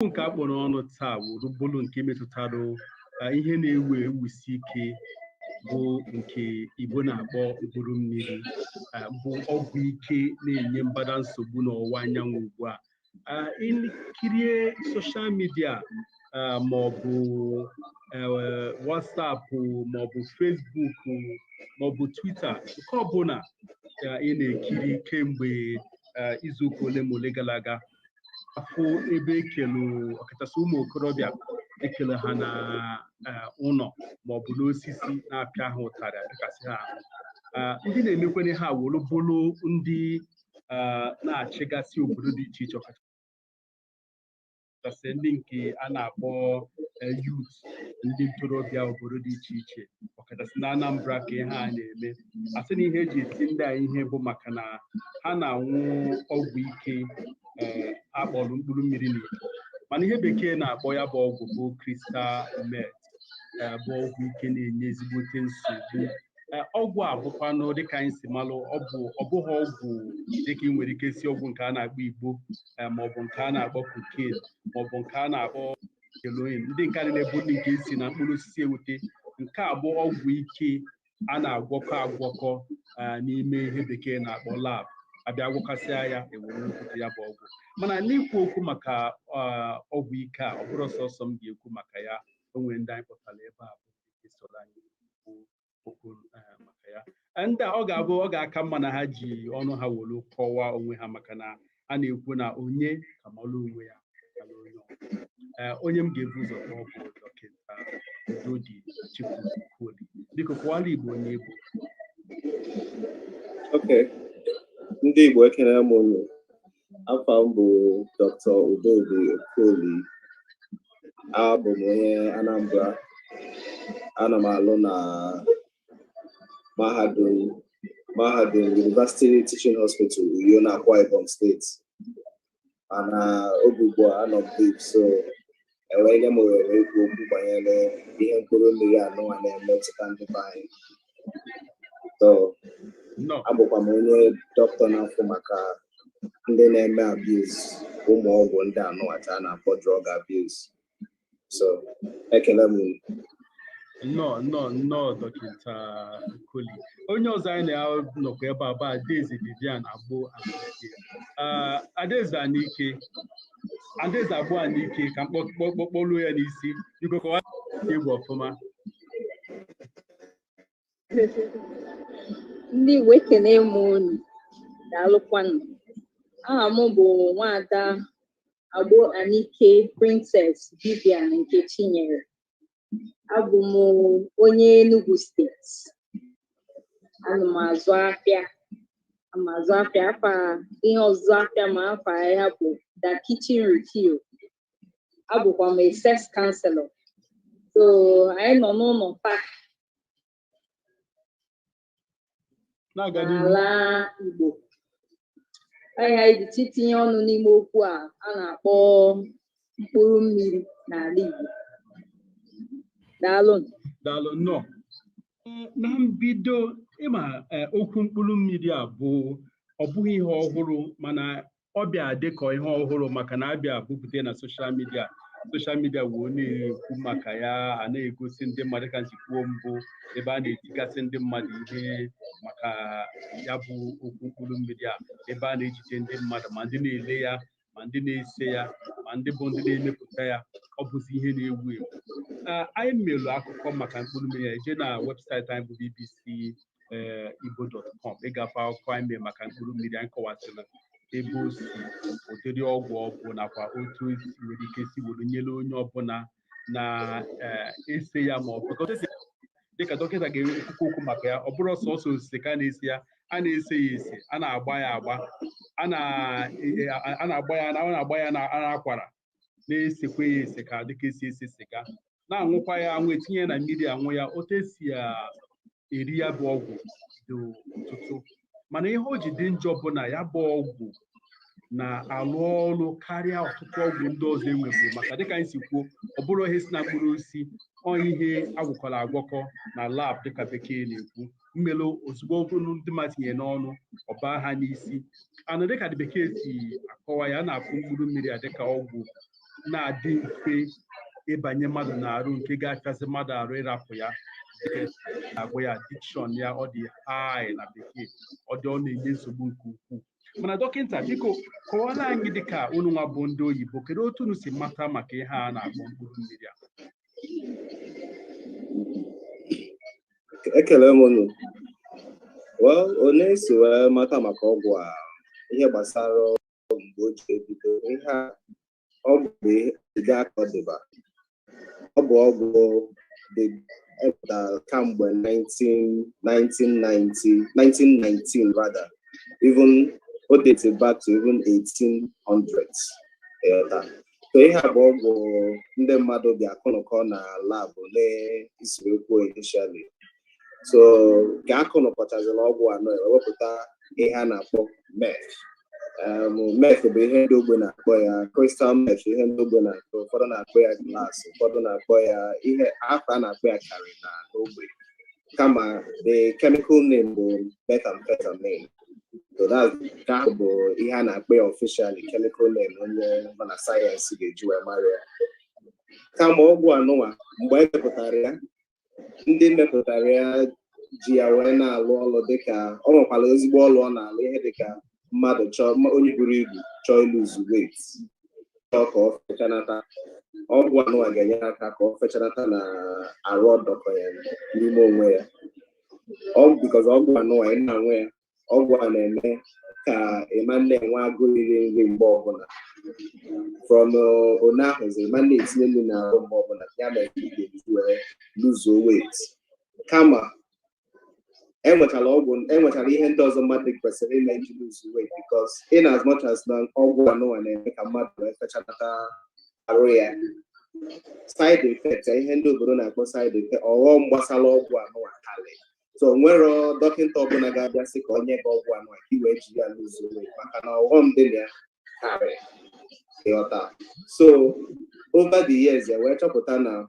Nke a kpọrọ ọnụ taa wuru bụlụ nke metụtara ihe na-ewu ewusi ike bụ nke Igbo na-akpọ mkpụrụ mmiri, bụ ọgwụ ike na-enye mbada nsogbu n'ọwụwa anyanwụ ugbu a. Ikirie social media maọbụ WhatsApp maọbụ Facebook maọbụ Twitter, nke ọbụla ị na-ekiri kemgbe izuụka ole ma ole gara aga, afụ ebe ekelu ọkachasị ụmụ okorobịa ekele ha na ụlọ maọbụ n'osisi na-apịa ha ụtarị, apịakasị ha ahụ. Ndị na-emekwene ha wolu bụlụ ndị na-achịgasị obodo dị iche iche, ọkachasị ndị nke a na-akpọ youth, ndị ntorobịa obodo dị iche iche, ọkachasị na Anambra ka ihe a na-eme. Asị na ihe eji eti ndị a ihe bụ maka na ha na-anwụ ọgwụ ike akpọrọ mkpụrụ mmiri n'Igbo, mana ihe bekee na-akpọ ya bụ ọgwụ bụ crystal meth, bụ ọgwụ ike na-enye ezigbote nsogbu. Ọgwụ a bụkwanụ dịka anyị si malụ, ọ bụghị ọgwụ dịka ị nwere ike si ọgwụ nke a na-akpọ igbo maọbụ nke a na-akpọ cocaine maọbụ nke a na-akpọ heroin, ndị nke a na-ebu ndị nke esi na mkpụrụ osisi ewute. Nke a bụ ọgwụ ike a na-agwọkọ agwọkọ n'ime ihe bekee na-akpọ lab, abịa gwọkasịa ya ewere nkwute ya bụ ọgwụ. Mana n'ikwu okwu maka ọgwụ ike a, ọ bụrụ sọsọ m ga-ekwu maka ya, o nwere ndị anyị kpọtara ebe a bụ ndị soro anyị kwuo okwu maka ya. Ndị a ọ ga-abụ ọ ga-aka mma na ha ji ọnụ ha wolu kọwaa onwe ha, maka na a na-ekwu na onye ka malụ onwe ya kala onye ọzọ. Onye m ga-ebu ụzọ kpọọ bụ Dọkịta Udodi Chukwukoli. Biko kọwara Igbo onye bụ. Okay. Ndị Igbo, ekele m unu. Afa m bụ Dr. Udodi Okoli. Abụ m onye Anambra. Ana m alụ na mahadum University Teaching Hospital, Uyo na Akwa Ibom Steeti. Mana oge ugbu a anọ m leave, so enwee nye m ohere ikwu okwu banyere ihe mkpụrụ mmiri anụnwa na-emetụta ndị be anyị. So abụkwa m onye dọkịta na-afụ maka ndị na-eme abuse ụmụ ọgwụ ndị anụnwacha a na-akpọ drug abuse. So ekele m unu. Nnọọ, nnọọ, nnọọ, Dọkịta Okoli. Onye ọzọ anyị na-anọkwa ebe a bụ Adaeze Vivian Agbo Anike. Adaeze Anike, Adaeze Agbo Anike, ka m kpọluo ya n'isi. Biko kọwaa egwu ọfụma. Ndị Igbo, ekene m unu, daalụkwanụ. Aha m bụ Nwaada Agbo Anike Princess Vivian nke Chinyere. Abụ m onye Enugu Steeti. Ana m azụ afịa. Ana m azụ afịa, afa ihe ọzụzụ afịa ma afa ya bụ The Kitchen Refill. Abụkwa m a sex counselor. So anyị nọ n'ụlọ taa Na-aga n'ihu. N'ala Igbo. Anyị anyị ji tinye ọnụ n'ime okwu a a na-akpọ mkpụrụ mmiri n'ala Igbo. Daalụ. Daalụ, nnọọ. Na mbido, ịma okwu mkpụrụ mmiri a bụ ọ bụghị ihe ọhụrụ, mana ọ bịa dịka ihe ọhụrụ maka na abịa bupụta na social media. Social media wee na-ekwu maka ya, a na-egosi ndị mmadụ ka nsikwuo mbụ ebe a na-etigasị ndị mmadụ ihe maka ya bụ okwu mkpụrụ mmiri a, ebe a na-ejide ndị mmadụ, ma ndị na-ele ya, ma ndị na-ese ya, ma ndị bụ ndị na-emepụta ya. Ọ bụzi ihe na-ewu ewu. Anyị melụ akụkọ maka mkpụrụ mmiri a. Eje na webụsaịtị anyị bụ BBC igbo.com ịgafe akụkọ anyị mere maka mkpụrụ mmiri. Anyị kọwasịrị ebe o si, ụdịrị ọgwụ ọ bụ, nakwa otu o si nwere ike si were nyere onye ọbụla na-ese ya ma ọ bụ dịka dọkịta ga-ekwukwu okwu maka ya. Ọ bụrụ sọsọ osise ka a na-ese ya, a na-ese ya ese, a na-agba ya agba, a na-agba ya, a na-agba ya na akwara, na-esekwa ya ese ka dịka esi ese siga, na-aṅụkwa ya anwụ, etinye ya na mmiri aṅụ ya. Otu esi eri ya bụ ọgwụ dị ọtụtụ, mana ihe o ji dị njọ bụ na ya bụ ọgwụ na-alụ ọrụ karịa ọtụtụ ọgwụ ndị ọzọ enweburu, maka dịka anyị si kwuo, ọ bụrụ ihe si na mkpụrụ osisi, ọ ihe agwọkọrọ agwọkọ na lab dịka bekee na-ekwu, mmelụ ozugbo ọbụrụ ndị mmadụ tinye n'ọnụ, ọ baa ha n'isi. Ana dịka dị bekee si akọwa ya, a na-afụ mkpụrụ mmiri a dịka ọgwụ Na-adị mfe ịbanye mmadụ n'arụ, nke ga-afịasị mmadụ arụ ịrapụ ya, dịka na-agwọ ya addiction ya, ọ dị high na bekee, ọ dị, ọ na-enye nsogbu nke ukwuu. Mana dọkịta, biko kọwara anyị, dịka unu nwa bụ ndị oyibo, kedu otu unu si mata maka ihe a na-akpọ mkpụrụ mmiri a? Ekele m unu. Well, onye si wee mata maka ọgwụ a, ihe gbasara mgbe o ji ebido ihe a, ọgwụ bụ ihe aka ọ dịba, ọ bụ ọgwụ dị epụtara kamgbe 19 1990, 1919 rather, even o date back to even 1800s, ịghọta? So ihe a bụ ọgwụ ndị mmadụ bịa akụnụkọ na lab na-isi kwuo initially. So ka akụnụkọchaziri ọgwụ anọ, ewepụta ihe a na-akpọ meth. Meth bụ ihe ndị ogbe na-akpọ ya crystal meth, ihe ndị ogbe na-akpọ, ụfọdụ na-akpọ ya glass, ụfọdụ na-akpọ ya ihe afọ a na-akpọ ya karị na n'ogbe, kama the chemical name bụ methamphetamine. So that's nke ahụ bụ ihe a na-akpọ ya officially, chemical name onye nọ na sayensị ga-eji wee mara ya. Kama ọgwụ anụnwa, mgbe e mepụtara ya, ndị mepụtara ya ji ya wee na-alụ ọlụ, dịka ọ nwekwara ezigbo ọlụ ọ na-alụ, ihe dịka mmadụ chọọ, onye buru ibu chọọ ịlose weight, chọọ ka ọ fechanata, ọgwụ anụnwa ga-enyere aka ka ọ fechanata na arụ ọdọkọ ya n'ime onwe ya. Ọ because ọgwụ anụnwa, ị na-anwụ ya, ọgwụ a na-eme ka ịma na-enwe agụụ iri nri mgbe ọbụla. From one ahụzi, ịma na-etinye nri n'ahụ mgbe ọbụla, ya mere ị ga-eji wee lose weight. Kama enwechara ọgwụ, enwechara ihe ndị ọzọ mmadụ kwesịrị ime iji lose weight, because in as much as na ọgwụ anụnwa na-eme ka mmadụ wee fechanata arụ ya, side effect, ihe ndị obodo na-akpọ side effect, ọghọm gbasara ọgwụ anụnwa karị. So nwere dọkịta ọbụla ga-abịa sị ka ọ nye gị ọgwụ anụnwa ka ị wee jiri ya lose weight, maka na ọghọm dị na ya karị, ịghọta? So over the years, e wee chọpụta na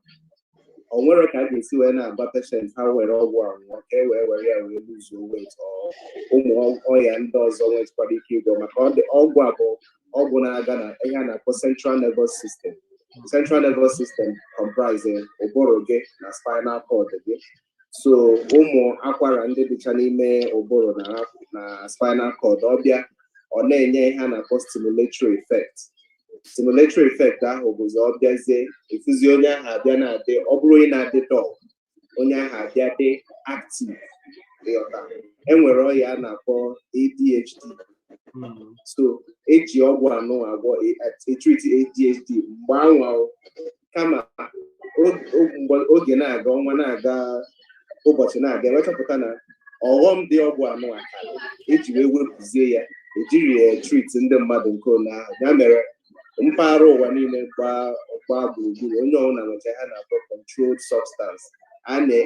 ọ nwere ka a ga-esi wee na-agba patient ha were ọgwụ a ṅụọ ka e wee were ya wee lose weight, ọ ụmụ ọya ndị ọzọ nwekwara ike ịgwọ, maka ọgwụ a bụ ọgwụ na-aga na ihe a na-akpọ central nervous system. Central nervous system comprise ụbụrụ gị na spinal cord gị. So ụmụ akwara ndị dịcha n'ime ụbụrụ na spinal cord, ọbịa ọ na-enye ihe a na-akpọ stimulatory effect. Stimulatory effect ahụ bụzi ọ bịazie, efuzi onye ahụ abịa na-adị, ọ bụrụ onye na-adị dull, onye ahụ abịa dị active, ịghọta? Enwere ọya a na-akpọ ADHD. So eji ọgwụ anụ agwọ, etreat ADHD mgbe anwa. Kama mgbe oge na-aga, ọnwa na-aga, ụbọchị na-aga, ewechọpụta na ọghọm dị ọgwụ anụ akarị eji wee wepụzie ya, ejiri ya treat ndị mmadụ nke one ahụ. Ya mere mpaghara ụwa niile gbaa gburugburu, onye ọbụla nweta ha na-akpọ controlled substance,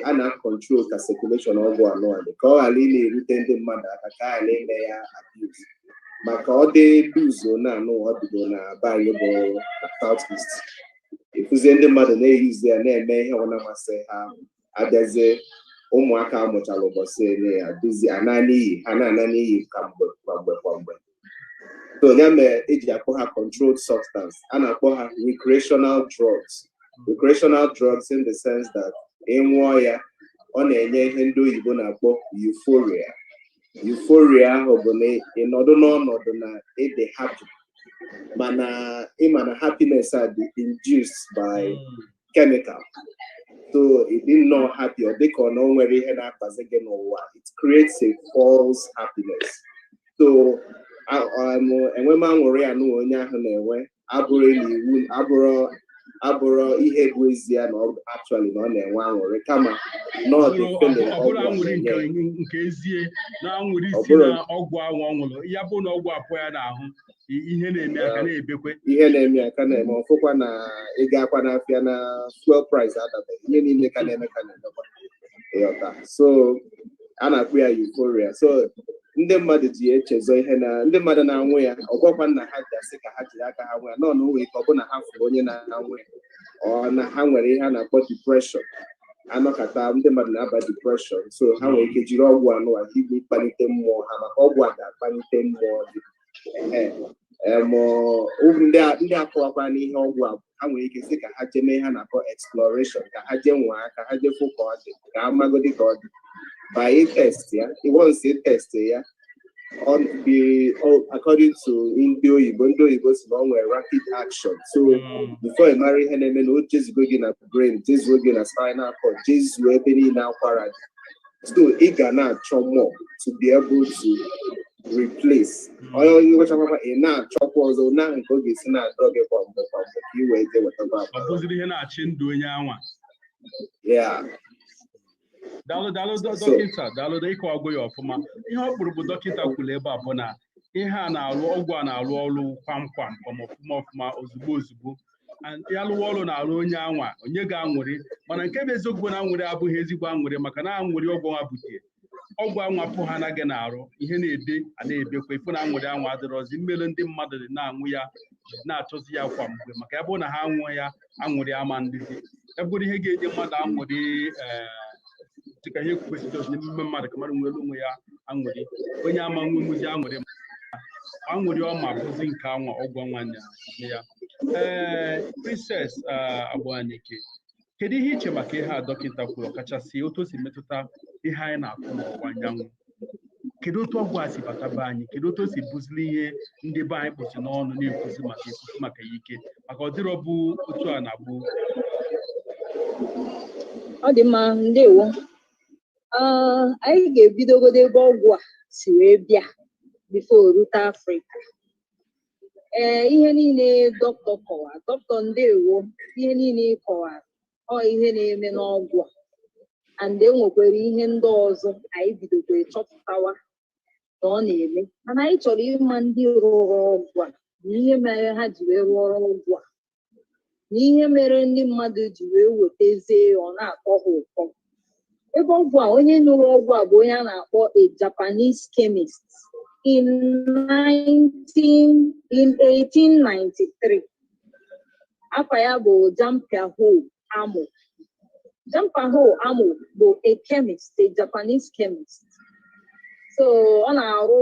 a na-control ka circulation ọgwụ anụ a dị, ka ọ ghara ị na-erute ndị mmadụ aka, ka a ghara ime ya abuse, maka ọ dị luzo na anụ ọ bido na be anyị bụ na South East, efuzie ndị mmadụ na-eyuzi ya na-eme ihe ọ na-amasị ha. Abịazie, ụmụaka amụchara ụbọchị ele ya duzi ana n'iyi, ha na-ana n'iyi ka mgbe kwa mgbe kwa mgbe. So ya mere eji akpọ ha controlled substance. A na-akpọ ha recreational drugs, recreational drugs in the sense that ịṅụọ ya, ọ na-enye ihe ndị oyibo na-akpọ euphoria. Euphoria ahụ bụ na ịnọdụ n'ọnọdụ na ịdị happy, mana ịma na happiness a dị induced by chemical. So ịdị nnọọ happy, ọ dịka ọ na o nwere ihe na-akpazi gị n'ụwa. It creates a false happiness. So enwe m aṅụrị anụ onye ahụ na-enwe abụrụ na iwu abụrụ ihe bụ ezie na ọ actually na ọ na-enwe aṅụrị, kama na ọ dị feeling ọ bụrụ ọgwụ a aṅụrị nke na-enye. Nke ezie na aṅụrị Ọ si bụrụ na ọgwụ ahụ ọ ṅụrụ, ya bụ na ọgwụ apụ ya n'ahụ, ihe na-eme aka na-ebekwe. Ihe na-eme ya ka na-eme ọfụkwa na ịga akwa n'afịa na fuel price adabeghị, ihe niile ka na-eme ka na-emekwa, ịghọta? So a na-akpụ ya euphoria. So ndị mmadụ ji echezọ ihe na ndị mmadụ na-anwụ ya, ọgwakwa nna ha ji asị ka ha jiri aka ha nwụ ya nọ na onwe ike, ọ bụ na ha fụrụ onye na-anwụ ya, ọ na ha nwere ihe a na-akpọ depression. Anọkata, ndị mmadụ na-aba depression, so ha nwere ike jiri ọgwụ anụwa iji kpalite mmụọ ha, maka ọgwụ a ga-akpalite mmụọ gị. Ehe. Ndị akọwakwa n'ihe ọgwụ a, ha nwere ike sị ka ha jee mee ihe a na-akpọ exploration, ka ha jee nwaa, ka ha jee fụ ka ọ dị, ka ha magodi ka ọ dị by test ya. Once ị test ya, on the oh, according to ndị oyibo si na ọ nwere rapid action, so before ị mara ihe na-eme, na o jezugo gị na brain, jezuo gị na spinal cord, jezuo ebe niile akwara dị, so ị ga na-achọ more to be able to replace. Onye nwechakwa, ị na-achọkwa ọzọ na nke ọ ga-esi na-adọ gị kwa mgbe kwa mgbe ka ị wee jee wetakwa. Ọ bụziri ihe na-achị ndụ onye anwa. Yeah. Daalụ, daalụ, dọkịta, daalụ ịkọwagwo ya ọfụma. Ihe ọ kpụrụ bụ dọkịta kwuru ebe a bụ na ihe a na-arụ, ọgwụ a na-arụ ọrụ kwam kwam kwam, ọfụma ọfụma, ozugbo ozugbo. And ya lụwa ọrụ na-arụ onye anwa, onye ga-anwụrị. Mana nke bụ eziokwu bụ na anwụrị abụghị ezigbo anwụrị, maka na anwụrị ọgwụ nwa butere ọgwụ anwa pụ ha anaghị na-arụ ihe na-ebe a na-ebekwa ifu na anwụrị anwa adịrọzi mmelu. Ndị mmadụ dị na-aṅụ ya, na-achọzi ya kwa mgbe, maka ya bụrụ na ha aṅụọ ya, anwụrị ama ndịzi. Ya bụrụ ihe ga-enye mmadụ anwụrị, ee, dịka ihe kwesịrị n'ime mmadụ, ka mmadụ nwere onwe ya aṅụrị, onye ama nwemuzi aṅụrị, aṅụrị ọma bụzi nke anwa ọgwụ anwa na-eme ya. Ee, Princess Agbanike, kedu ihe iche maka ihe a dọkịta kwuru, ọkachasị otu o si metụta ihe anyị na-afụ n'ọwụwa anyanwụ? Kedu otu ọgwụ a si bata be anyị? Kedu otu o si bụzili ihe ndị be anyị kpụsị n'ọnụ na-ekwuzi maka ekwusi maka ya ike, maka ọ dịrọ bụ otu a na-abụ? Ọ dị mma, ndewo. Anyị ga-ebidogodo ebe ọgwụ a si wee bịa before rute Afrịka. Ee, ihe niile dọkịta kọwara, dọkịta, ndewo, ihe niile ị kọwara, ọ ihe na-eme n'ọgwụ a, and e nwekwara ihe ndị ọzọ anyị bidokwara chọpụtawa na ọ na-eme, mana anyị chọrọ ịma ndị rụrụ ọgwụ a na ihe mere ha ji wee rụọ ọgwụ a na ihe mere ndị mmadụ ji wee wetazie ya, ọ na-atọ ha ụtọ. Ebe ọgwụ a, onye nụrụ ọgwụ a bụ onye a na-akpọ a Japanese chemist in 19 in 1893. Afa ya bụ Jampaho Amo. Jampaho Amo bụ a chemist, a Japanese chemist. So ọ na-arụ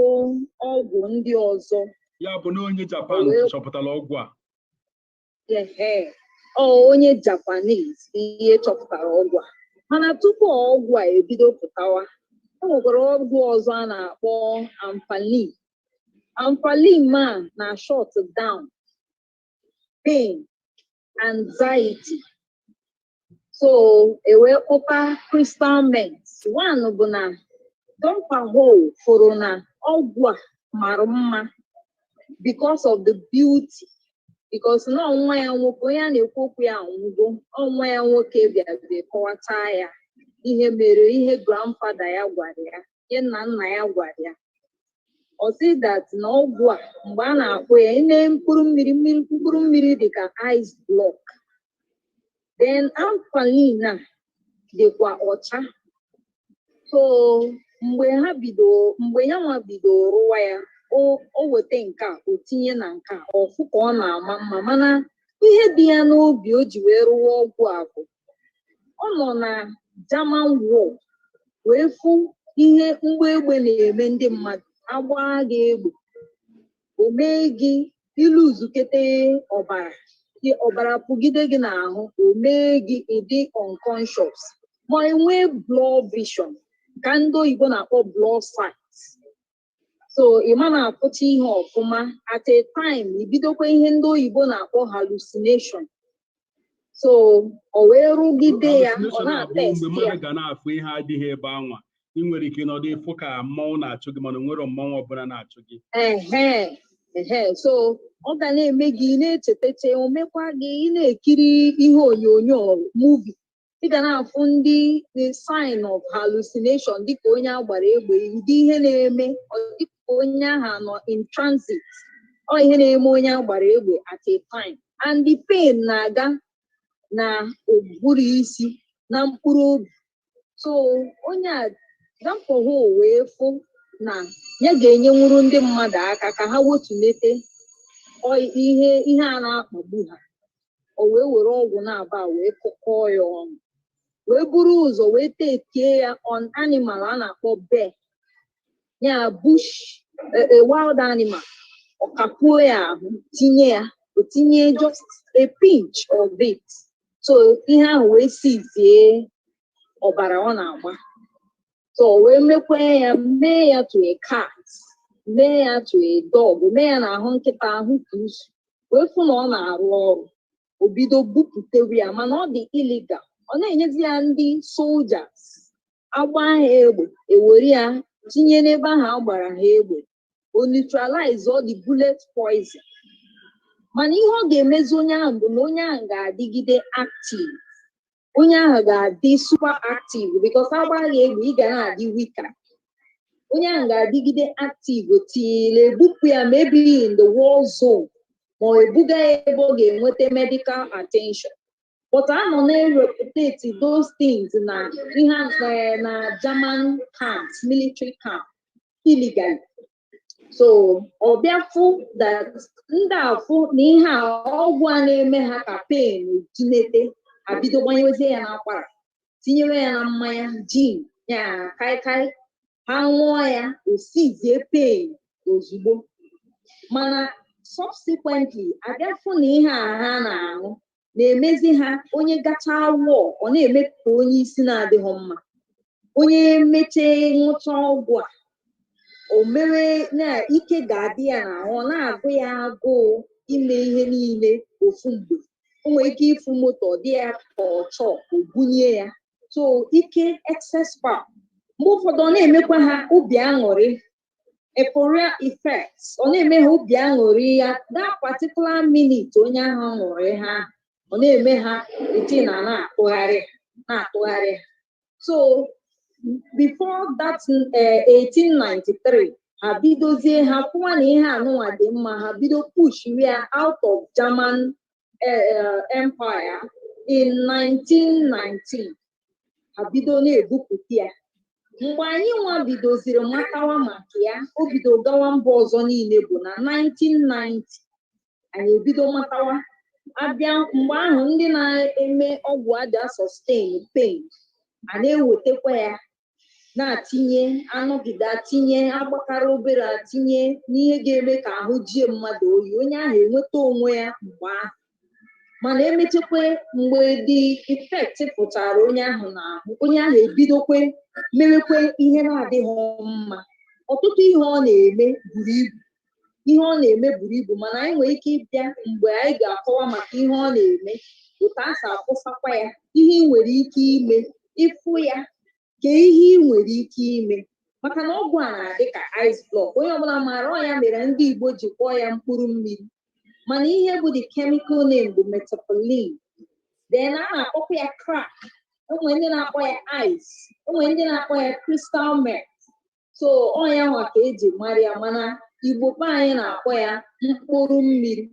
ọgwụ ndị ọzọ. Ya bụ na onye Japan chọpụtara ọgwụ a? Ehe, ọ onye Japanese ihe chọpụtara ọgwụ a. Mana tupu ọgwụ a ebido pụtawa, o nwekwara ọgwụ ọzọ a na-akpọ Ampalin. Ampalin a na shut down pain, anxiety. So e wee kpụta crystal meth. One bụ na Dompaho fụrụ na ọgwụ a mara mma because of the beauty, because na nwa ya nwoke, onye a na-ekwu okwu ya anwụgo, ọ nwa ya nwoke bịazie kọwata ya ihe mere, ihe grandfather ya gwara ya, ihe nna nna ya gwara ya. Ọ sị that na ọgwụ a, mgbe a na-akpụ ya, ime mkpụrụ mmiri mmiri, mkpụrụ mmiri dị ka ice block. Then ampalin a dịkwa ọcha. So mgbe ha bido, mgbe ya nwa bido rụwa ya, o weta nke a, o tinye na nke a, ọfụ ka ọ na-ama mma. Mana ihe dị ya n'obi o ji wee rụwa ọgwụ a bụ ọ nọ na German war wee fụ ihe mgbe egbe na-eme ndị mmadụ. Agbaa gị egbe, o mee gị iluzukete ọbara, ọbara pụgide gị n'ahụ, o mee gị ịdị unconscious, ma enwee blur vision, ka ndị oyibo na-akpọ blur sight. So ị ma na-afụcha ihe ọfụma. At a time, ibidokwa ihe ndị oyibo na-akpọ hallucination. So o wee rụgide ya, ọ Hallucination na-abụ na-atest mgbe ya. Mmadụ ga na-afụ ihe adịghị ebe anwa. Ị nwere ike ịnọdụ ịfụ ka mmọnwụ na-achụ gị, mana o nwere mmọnwụ ọbụla na-achụ gị. Ehe, so ọ ga na-eme gị ị na-echetache, o mekwa gị ị na-ekiri ihe onyonyo, movie, ị ga na-afụ ndị the sign of hallucination, dịka onye a gbara egbe, ụdị ihe na-eme, ọ dịka onye ahụ nọ in transit. Ọ ihe na-eme onye a gbara egbe at a time, and the pain na-aga na ụbụrụ isi na mkpụrụ obi. So onye a Zampoho wee fụ na ya ga-enyenwuru ndị mmadụ aka ka ha wetulete ihe a na-akpagbu ha. O wee were ọgwụ na-aba wee kụkọọ ya ọnụ, wee buru ụzọ wee tekie ya on animal a na-akpọ bear, ya bush, a wild animal. Ọ kapuo ya ahụ, tinye ya, o tinye just a pinch of it, so ihe ahụ wee sizie ọbara ọ na-agba. So o wee mekwa ya, mee ya to a cat, mee ya to a dog, mee ya n'ahụ nkịta, ahụ pusu, wee fụ na ọ na-arụ ọrụ. O bido bupụtewe ya, mana ọ dị illegal. Ọ na-enyezi ya ndị soldiers agba ha egbe, ewere ya tinye n'ebe ahụ a gbara ha egbe, o neutralize all the bullet poison. Mana ihe ọ ga-emezi onye ahụ bụ na onye ahụ ga-adịgide active, onye ahụ ga-adị super active, because agbaghị egbe, ị ga na-adị weaker. Onye ahụ ga-adịgide active till ebupụ ya, maybe in the war zone, ma ọ ebuga ya ebe ọ ga-enweta medical attention. But a nọ na-replicate those things na ihe na German camps, military camp, illegally. So ọ bịa fụ that ndị afụ na ihe a, ọgwụ a na-eme ha ka pain jinete, abido gbanyewezie ya n'akwara, tinyewe ya na mmanya gin ya, kaikai. Ha ṅụọ ya, o sizie pain ozugbo. Mana subsequently, abịa fụ na ihe a ha na-aṅụ na-emezi ha, onye gachaa wụọ, ọ na-eme ka onye isi na-adịghị mma. Onye mechee ṅụcha ọgwụ a, o mewe na ike ga-adị ya n'ahụ, ọ na-agụ ya agụụ ime ihe niile ofu mgbe. O nwere ike ịfụ moto, ọ dị ya ka ọ chọọ, o bunye ya. So ike, excess power. Mgbe ụfọdụ, ọ na-emekwa ha obi aṅụrị, euphoria effects. Ọ na-eme ha obi aṅụrị ya that particular minute onye ahụ ṅụrụ ihe ahụ. Ọ na-eme ha eti na na-atụgharị na-atụgharị. So before that 1893, ha bidozie, ha kwụwa na ihe anụnwa dị mma, ha bido push ya out of German Empire. In 1919, ha bido na-ebupụta ya. Mgbe anyị nwa bidoziri matawa maka ya, o bido gawa mba ọzọ niile, bụ na 1990 anyị ebido matawa. Abịa mgbe ahụ, ndị na-eme ọgwụ aja sustain pain, a na-ewetakwa ya, na-atinye, anọgide atinye, agbakara obere atinye n'ihe ga-eme ka ahụ jie mmadụ oyi, onye ahụ enweta onwe ya mgbe ahụ. Mana emechekwa, mgbe the effect pụtara onye ahụ n'ahụ, onye ahụ ebidokwe mewekwe ihe na-adịghị mma. Ọtụtụ ihe ọ na-eme buru ibu, ihe ọ na-eme buru ibu, mana anyị nwere ike ịbịa mgbe anyị ga-akọwa maka ihe ọ na-eme, otu a si akwụsakwa ya, ihe ị nwere ike ime ịfụ ya, ka ihe ị nwere ike ime, maka na ọgwụ a na-adị ka ice block. Onye ọbụla maara ọ ya mere ndị Igbo ji kpọọ ya mkpụrụ mmiri, mana ihe bụ the chemical name bụ methamphetamine. Then a na-akpọkwa ya crack, enwere ndị na-akpọ ya ice, enwere ndị na-akpọ ya crystal meth. So ọ ya nwa ka eji mara ya, mana Igbo be anyị na-akpọ ya mkpụrụ mmiri.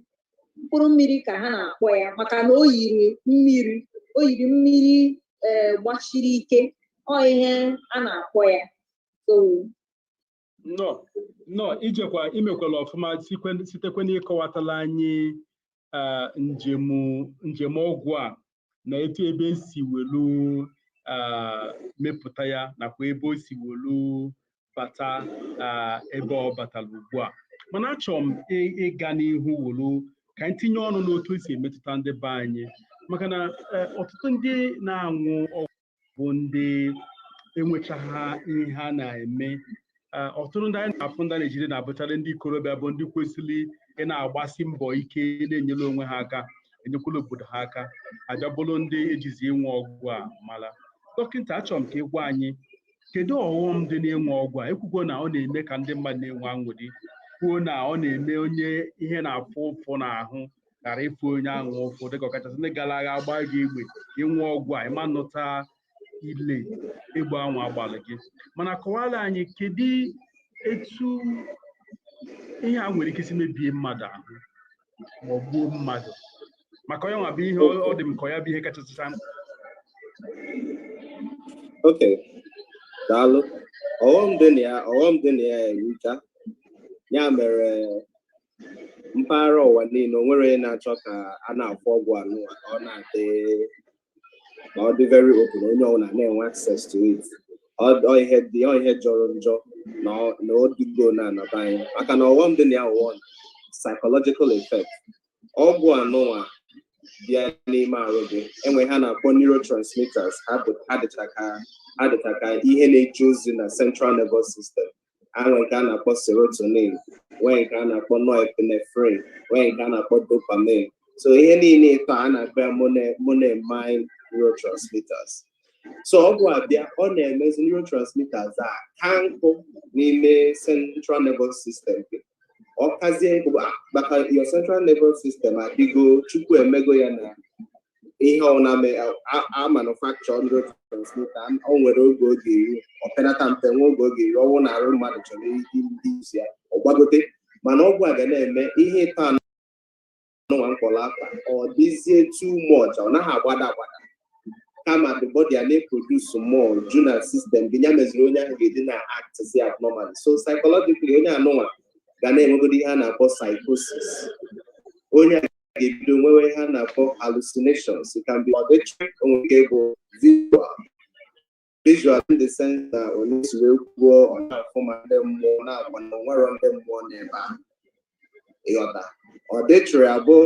Mkpụrụ mmiri ka ha na-akpọ ya, maka na o yiri mmiri, o yiri mmiri ee gbachiri ike. Ọ ihe a na-akpọ ya. So Nnọọ, nnọọ, ijekwa imekwala ọfụma sitekwe n'ịkọwatala anyị njem ọgwụ a na etu ebe esi welu mepụta ya, nakwa ebe o si welu bata ebe ọ batara ugbu a. Mana achọrọ m ịga n'ihu welu ka anyị tinye ọnụ n'otu o si emetụta ndị be anyị, maka na ọtụtụ ndị na-aṅụ ọgwụ bụ ndị enwechaghị ihe ha na-eme. Ọtụtụ ndị anyị na-afụ ndị a na-ejide na-abụcharị ndị ikorobịa, bụ ndị kwesịrị ị na-agbasi mbọ ike, na-enyere onwe ha aka, enyekwala obodo ha aka, abịa bụrụ ndị ejizi ịnwe ọgwụ a mara. Dọkịta, achọrọ m ka ị gwa anyị kedu ọghọm dị n'ịnwe ọgwụ a. Ekwugo na ọ na-eme ka ndị mmadụ na-enwe aṅụrị, kwuo na ọ na-eme onye ihe na-afụ ụfụ n'ahụ ghara ịfụ onye ahụ ụfụ, dịka ọkachasị ndị gara agha agba gị egbe, ịnwe ọgwụ a, ịma nụta ile egbe anwụ agbalị gị. Mana kọwara anyị kedu etu ihe a nwere ike isi mebie mmadụ ahụ ma ọ gbuo mmadụ, maka onye nwa bụ ihe ọ dị m ka ọ ya bụ ihe kachasị mkpa. Okay, daalụ. Ọghọm dị na ya, ọghọm dị na ya erika. Ya mere mpaghara ụwa niile, o nwere onye na-achọ ka a na-afụ ọgwụ anụnwa ka ọ na-adị, ka ọ dị very open, onye ọbụla na-enwe access to it. Ọ ihe dị, ọ ihe jọrọ njọ na ọ dịgo na anaba anyị, maka na ọghọm dị na ya, one Psychological effect. Ọgwụ anụnwa bịa n'ime arụ gị, enwe ha na-akpọ neurotransmitters. Ha dịcha ka ihe na-eje ozi na central nervous system. Ha nwee nke a na-akpọ serotonin, nwee nke a na-akpọ norepinephrine, nwee nke a na-akpọ dopamine. So ihe niile ịtọ a na-akpọ ya monoamine neurotransmitters. So ọgwụ abịa, ọ na-emezi neurotransmitters a ka nkụ n'ime central nervous system gị. Ọ kazie nkụ maka your central nervous system adịgo, Chukwu emego ya na ihe ọ na-ame a manufacture neurotransmitter, o nwere oge ọ ga-eru, ọ penata mpe, nwe oge ọ ga-eru, ọnwụ na arụ mmadụ chọrọ izu ya, ọ gbagote. Mana ọgwụ a ga na-eme ihe ịtọ anụnwa mkpọrọ afa, ọ dịzie too much, ọ naghị agbada agbada, kama the body a na-eproduce more ju na system gị. Ya meziri onye ahụ ga-eji na act si abnormally. So psychologically, onye anụnwa ga na-enwegodi ihe a na-akpọ psychosis. Onye a ga-ebido nwewe ihe a na-akpọ hallucinations. It can be auditory, o nwere ike bụ visual. Visual in the sense na onye si wee kwuo, ọ na-afụ ma ndị mmụọ na-agba na onwero ndị mmụọ n'ebe ahụ, ịghọta? Auditory abụ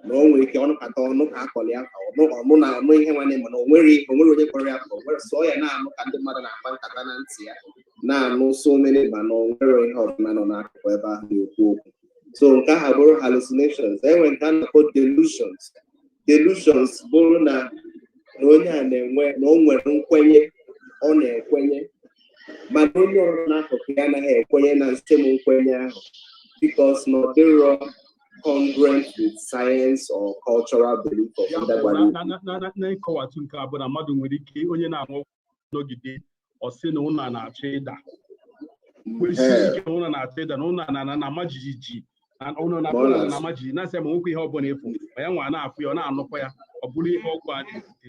na o nwere ike ọnụkata ọnụ ka akọrọ ya ka ọnụ ọnụ na ọnụ ihe nwanne, mana o nwere ihe, o nwere onye kpọrọ ya ka o nwere sọ ya na-anụ ka ndị mmadụ na-akpa nkata na ntị ya, na-anụ so many, mana o nwere ihe ọbụla nọ n'akụkụ ebe ahụ na-ekwu okwu. So nke ahụ bụrụ hallucinations. Enwe nke a na-akpọ delusions. Delusions bụrụ na onye a na-enwe na o nwere nkwenye ọ na-ekwenye, mana onye ọrụ n'akụkụ ya anaghị ekwenye na nsem nkwenye ahụ, because na ọ dịrọ congruent with science or cultural belief of Ya ndị bụ gbara na ịkọwatụ nke a bụ na mmadụ nwere ike, onye na-aṅụ ọgwụ nọgide, ọ sị na ụlọ na-achọ ịda, kwesị ike na ụlọ na-achọ ịda, na ụlọ na-ama jijiji, na ụlọ na Ma ọ ụlọ na-asị. na-ama jijiji, na-asị ya ma nwekwa ihe ọ bụla ịfụ, ma ya nwa na-afụ ya, ọ na-anụkwa ya, ọ bụrụ ihe ọgwụ a na-ebute.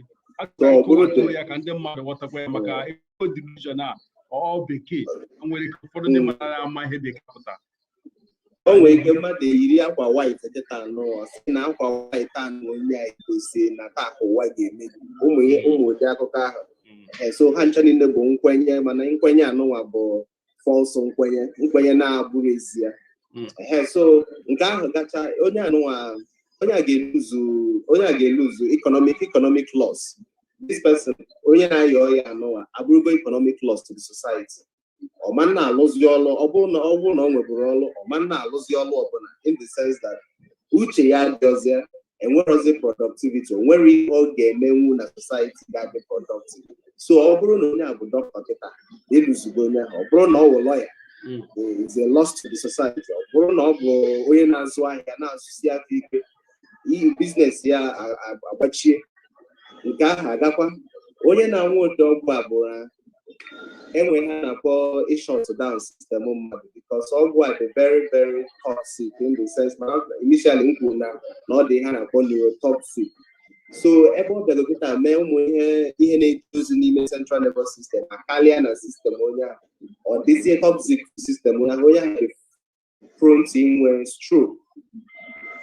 So, ọ bụrụ Akọwatụrụ ya ka ndị mmadụ ghọtakwa ya, maka ego delusion a, ọ bekee nwere ike ụfọdụ ndị mmadụ ama ihe bekee pụtara. O nwere ike mmadụ eyiri akwa white kịta anụ, sị na akwa white anụ onye a gosi na taa ka ụwa ga-emebi, ụmụ ihe, ụmụ ụdị akụkọ ahụ. So ha ncha niile bụ nkwenye, mana nkwenye anụnwa bụ false nkwenye, nkwenye na-abụghị ezi ya. Ehe, so nke ahụ gacha, onye anụnwa, onye a ga-eluzu economic loss. This person, onye na-ayọ ọya anụnwa, abụrụgo economic loss to the society. Ọ ma na-alụzi ọlụ, ọ bụrụ na ọ nweburu ọlụ, ọ ma na-alụzi ọlụ ọbụla, in the sense that uche ya adịọzie, enwerozi productivity, o nwere ihe ọ ga-emenwu na society ga-adị productive. So ọ bụrụ na onye a bụ dọkịta kịta, eluzugo onye ahụ. Ọ bụrụ na ọ wụ lawyer, is a loss to the society. Ọ bụrụ na ọ bụ onye na-azụ ahịa, na-azụsi aka ike, iyi business ya agbachie. Nke ahụ agakwa. Onye na-anwụ ụdị ọgwụ a bụ na enwe ha na-akpọ shut down system mmadụ, because ọgwụ a dị very very toxic, in the sense na initially m kwuru na ọ dị ihe a na-akpọ neurotoxic. So ebe ọ bịara kịta mee ụmụ ihe na-eje ozi n'ime central nervous system akarịa na system onye ahụ, ọ dịzie toxic system onye ahụ. Onye ahụ dị prone to inwe stroke.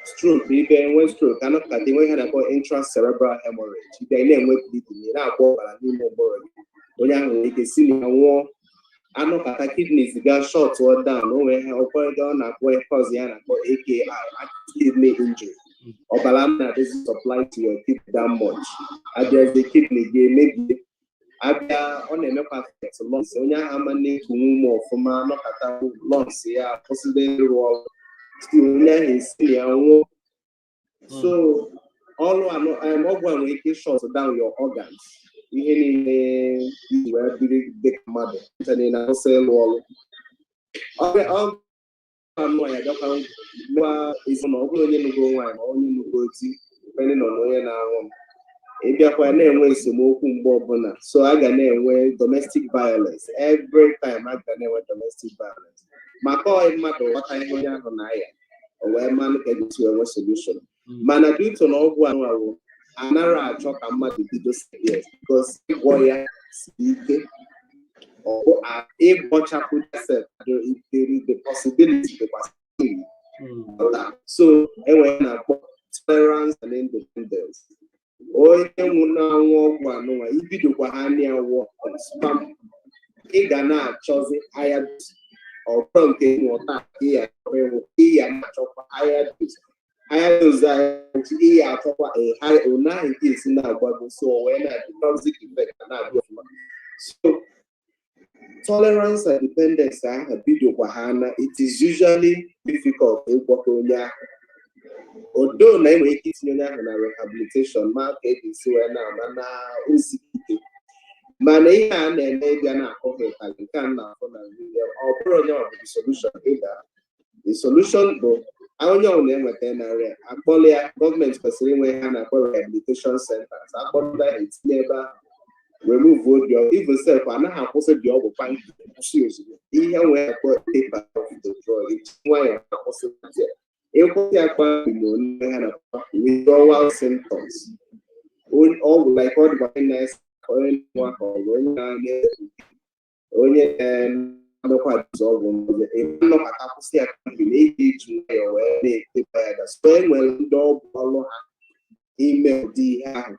Stroke, ịbịa enwe stroke, anọkata enwe ihe a na-akpọ intracerebral hemorrhage. Ịbịa ị na-enwe bleeding, ị na-akpọ ọbara n'ime ụbụrụ gị, onye ahụ nwere ike si na ya nwụọ. Anọkata kidneys ga shut down, o nwere ihe ụfọdụ ọ na-akpọ cause ya na-akpọ AKI, acute kidney injury. Ọbara na-adịzi supply to your kidney that much, abịazie kidney gị emebie. Abịa, ọ na-emekwa affect lungs. Onye ahụ ama na-ekunwu ume ọfụma, nọkata lungs ya kwụsịrị ịrụ ọrụ, si onye ahụ esi na ya nwụọ. So ọrụ anọ ọgwụ a nwere ike shut down your organs, ihe niile iji wee biri dịka mmadụ ncha niile akwụsị ịrụ ọrụ. Ọgwụ anụ ya bịakwa mekwa ezinụlọ. Ọ bụrụ onye nụgo nwaanyị ma onye nụgo di, depending on onye na-aṅụ m, ịbịakwa na-enwe esemokwu mgbe ọbụla. So a ga na-enwe domestic violence every time, a ga na-enwe domestic violence, maka ọ mmadụ ghọta ihe onye ahụ na-aya, o wee manụ ka esi wee nwee solution. Mana due to na ọgwụ anụ ahụ anaghị achọ ka mmadụ bido serious, because ịgwọ ya siri ike, ọ bụ ịgwọchapụ sef, the possibility dịkwa slim. So enwere na-akpọ tolerance and independence. Onye nwụ na-anwụ ọgwụ anụnwa, ibidokwa ha na-awụ spam, ị ga na-achọzi higher dose. Ọ bụrụ nke ịnwụ taa ka ị ya achọkwa ịnwụ, ị ya na-achọkwa higher dose, higher dose ahụ ị ya achọkwa a high one ahụ nke esi na-agbago, so o wee na toxic effect na-abịa ọfụma. So tolerance and dependence ahụ bidokwa ha na it is usually difficult ịgwọta onye ahụ, odo na enwere ike itinye onye ahụ na rehabilitation, ma ka e ga-esi wee na-ama na osi ike. Mana ihe a na-eme, ịbịa na-akụ ha ịtalị nke a na-afụ na video, ọ bụrụ onye ọ bụ the solution ịda. The solution bụ onye ọbụla enweta narị akpọla ya, gọọmenti kwesịrị inwe ha na-akpọ rehabilitation centers. Akpọla ya, etinye ebe ahụ, remove obi ọgwụ. Even sef, anaghị akwụsị dị ọgwụ kpamkpam, kwụsị ozugbo. Ihe nwee akpọ taper off the drug, nwayọ akwụsị ya. Ịkwụsị ya kpamkpam, onye ha na-akpọ withdrawal symptoms. Ọgwụ like ọ dịkwa na onye nwa ka ọgwụ, onye na-anya, onye na-emekwa ọgwụ nnọkọta, kwụsị ya kpamkpam na ị ga-eji nwayọ wee na-eteba ya. So e nwere ndị ọgwụ ọlụ ha ime ụdị ihe ahụ.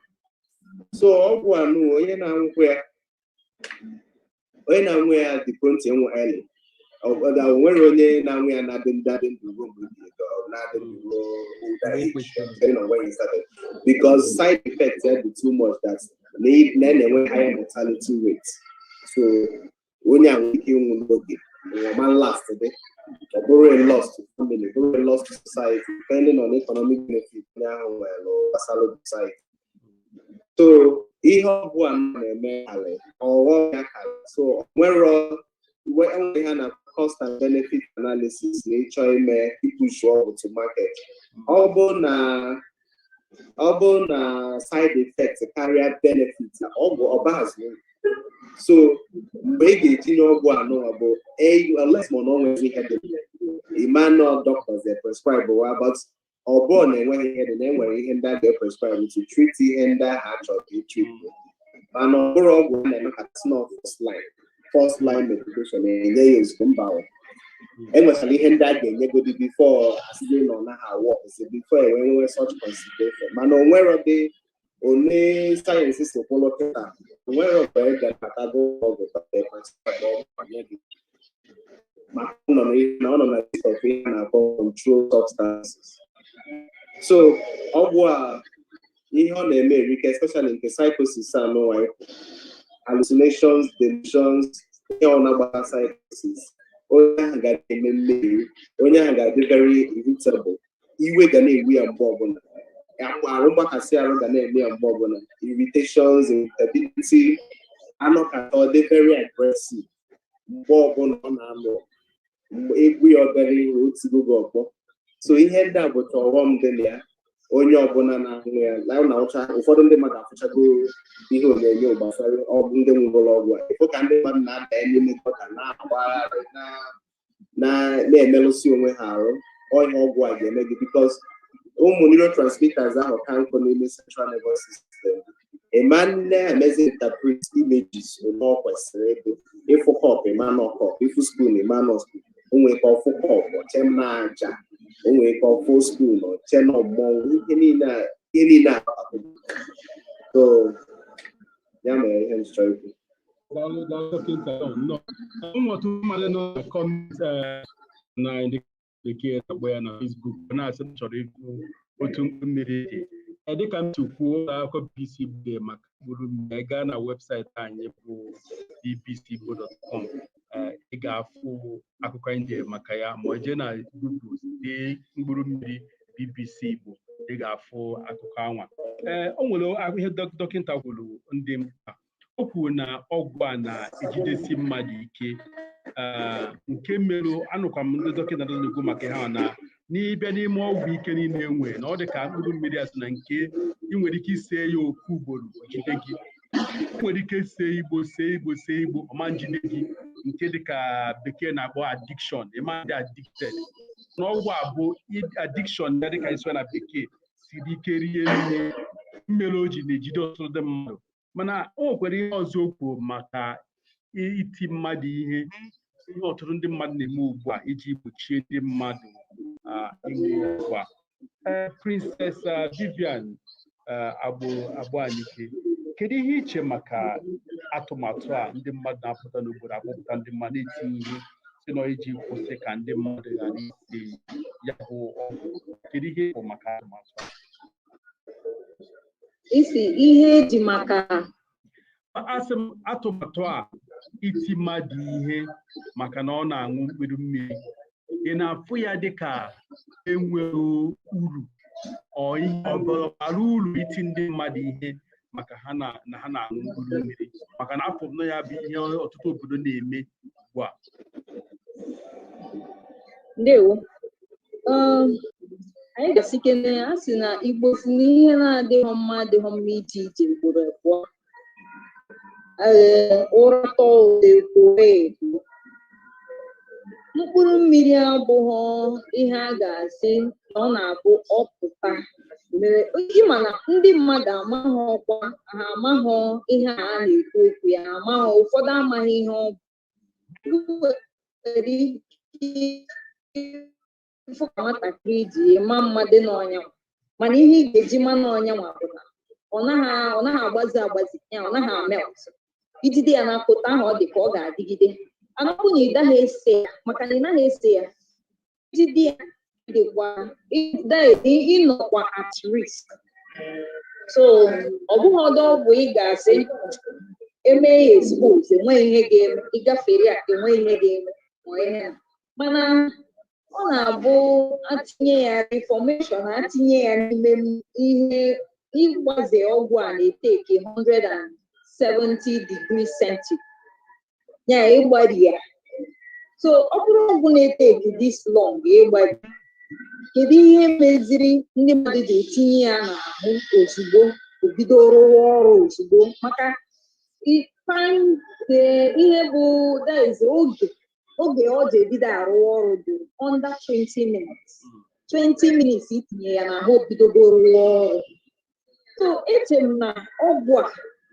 So ọgwụ anụ, onye na-anwụkwa ya, onye na-anwụ ya dị prone to ịnwụ early. O nwere onye na-anwụ ya na-adị ndụ ruo mgbe ebighị ebi, ọ na-adị ndụ ruo older age, depending on when you started, because side effects ya dị too much that na na-enwe higher mortality rate. So onye a nwere ike ịnwụ n'oge ọma last dị, ọ bụrụ a loss to family, bụrụ a loss to society, depending on economic benefit onye ahụ nwere gbasara society. So ihe ọgwụ a na-eme kalị ọghọm ya kalị. So nwere enwe ha na cost and benefit analysis na ịchọ ime ipush ọgwụ to market. Ọ bụ na side effect karịa benefit ọgwụ, ọbazụ. So mgbe ị ga-etinye ọgwụ anụnwa bụ unless ma na ọ nwere ihe dị ịma doctors dey prescribe wa, but ọ bụrụ na enweghị ihe dị na enwere ihe ndị a ga-prescribe to treat ihe ndị ahụ a chọrọ ka etreat. Mana ọ bụrụ ọgwụ a na-eme ka no first line medication na-enye ya ozugbo, mba. Enwechara ihe ndị a ga-enyegodi before asịzi na ọ naghị awọ before enwe nwee such consideration. Mana o nwere dị one sayensị si kwụlụ kịta, o nwere mgbe ị ga-atago ọgwụ gị maka na ọ nọ na list of ihe a na-akpọ control substances. So ọgwụ a, ihe ọ na-eme erike, especially nke psychosis anụnwa, hallucinations, delusions, ihe ọ na-agba psychosis, onye ahụ ga na-eme mmehie, onye ahụ ga-adị very irritable, iwe ga na-ewu ya mgbe ọbụla, arụ mgbakasị arụ ga na-eme ya mgbe ọbụla, irritations, irritability, anọkata ọ dị very aggressive mgbe ọbụla ọ na-alụ, mgbe egwu ya obere ihe, o tigo gị ọkpọ. So ihe ndị a bụcha ọghọm dị na ya. Onye ọbụla na-ahụ ya na ụcha, ụfọdụ ndị mmadụ afụchago ihe onyonyo gbasara ọgwụ ndị nwụrụ ọgwụ a, ịfụ ka ndị mmadụ na-ada n'ime gutter, na-agbagharị, na-emerụsị onwe ha arụ. Ọhịa ọgwụ a ga-eme gị, because ụmụ neurotransmitters ahụ ka nkụ n'ime central nervous system ịma na-emezi interpret images ole ọ kwesịrị ịdị. Ịfụ cup, ịma nọ cup; ịfụ spoon, ịma nọ spoon. O nwere ka ọfụ cup, ọche na aja; o nwere ka ọfụ spoon, ọche nọ mmọnwụ. Ihe niile a. So ya mere ihe m chọrọ ikwu. Daalụ, daalụ, dọkịta. Nnọọ. Ụmụ ọtụtụ mmadụ nọ na comment na ndị bekee na-akpọ ya na Facebook na-asị m chọrọ ikwu otu mkpụrụ mmiri dị. Dịka m si kwuo, ụlọ akụkọ BBC Igbo maka mkpụrụ mmiri, gaa na webụsaịtị anyị bụ bbcigbo.com, ị ga-afụ akụkọ anyị dere maka ya, ma ọ jee na Google dee mkpụrụ mmiri BBC Igbo, ị ga-afụ akụkọ anwa. Ee, o nwere ihe dọkịta kwuru ndị mkpa. O kwuru na ọgwụ a na-ejidesi mmadụ ike, nke merụ anụkwa m ndị dọkịta na-ekwu maka ihe a na n'ịbịa n'ime ọgwụ ike niile enwe, na ọ dị ka mkpụrụ mmiri a sị na nke ị nwere ike ise ya ofu ugboro jide gị. Ị nwere ike see igbo, see igbo, see igbo, ọma njide gị, nke dịka bekee na-akpọ addiction, ịma dị addicted. Na ọgwụ a bụ addiction ya, dịka isi na bekee siri ike rie nne mmere o ji na-ejide ọtụtụ ndị mmadụ. Mana o nwekwara ihe ọzọ o kwuru maka iti mmadụ ihe, ihe ọtụtụ ndị mmadụ na-eme ugbu a iji gbochie ndị mmadụ ịṅụ ọgwụ a. Ee, Princess Vivian Agboanike, kedu ihe iche maka atụmatụ a ndị mmadụ na-apụta n'obodo akpọpụta ndị mmadụ na-etinye ihe Si nọ iji kwụsị ka ndị mmadụ ghara ise ya bụ ọgwụ. Kedu ihe bụ maka atụmatụ a? Isi ihe eji maka Asị m, atụmatụ a iti mmadụ ihe maka na ọ na-aṅụ mkpụrụ mmiri, ị na-afụ ya dịka enwere uru ọ ihe ọ bara uru iti ndị mmadụ ihe maka ha na ha na-aṅụ mkpụrụ mmiri? Maka na afọ m na ya bụ ihe ọtụtụ obodo na-eme ugbu a. Ndewo. Anyị ga-asị kene a sị na Igbo si na ihe na-adịghị mma adịghị mma ije ije ugboro abụọ. Ee, ụra tọọ ụtọ, ekworo ekwo. Mkpụrụ mmiri abụghị ihe a ga-asị na ọ na-abụ ọpụta mere. Ịma na ndị mmadụ amaghị ọkwa ha, amaghị ihe a na-ekwu okwu ya, ha amaghị, ụfọdụ amaghị ihe ọ bụ. Nwere ike ịfụ ka nwatakịrị ji ma mma dị n'ọnya, mana ihe ị ga-eji ma n'ọnya nwa bụ na ọ naghị agbazi agbazi ya, ọ naghị amelt. Ijide ya n'aka, otu ahụ ọ dị ka ọ ga-adịgide. Mana ọ bụ na ị gaghị ese ya, maka na ị naghị ese ya, ijide ya dịkwa ịnọkwa at risk. So ọ bụghị ọdọ ọgwụ ị ga-asị eme ya expose, enweghị ihe ga-eme, ịgafere ya, enweghị ihe ga-eme ma ihe a. Mana ọ na-abụ atinye ya reformation, atinye ya n'ime ihe ịgbaze ọgwụ a na-eteke 170 degrees centigrade ya ịgbari ya. So ọ bụrụ ọgwụ na-eteki this long ịgbari, kedu ihe meziri ndị mmadụ ji etinye ya n'ahụ ozugbo, o bido rụwa ọrụ ozugbo? Maka time, ihe bụ, that is, oge ọ ji ebido arụ ọrụ dị under 20 minutes. 20 minutes itinye ya n'ahụ, bidogo rụwa ọrụ. So eche m na ọgwụ a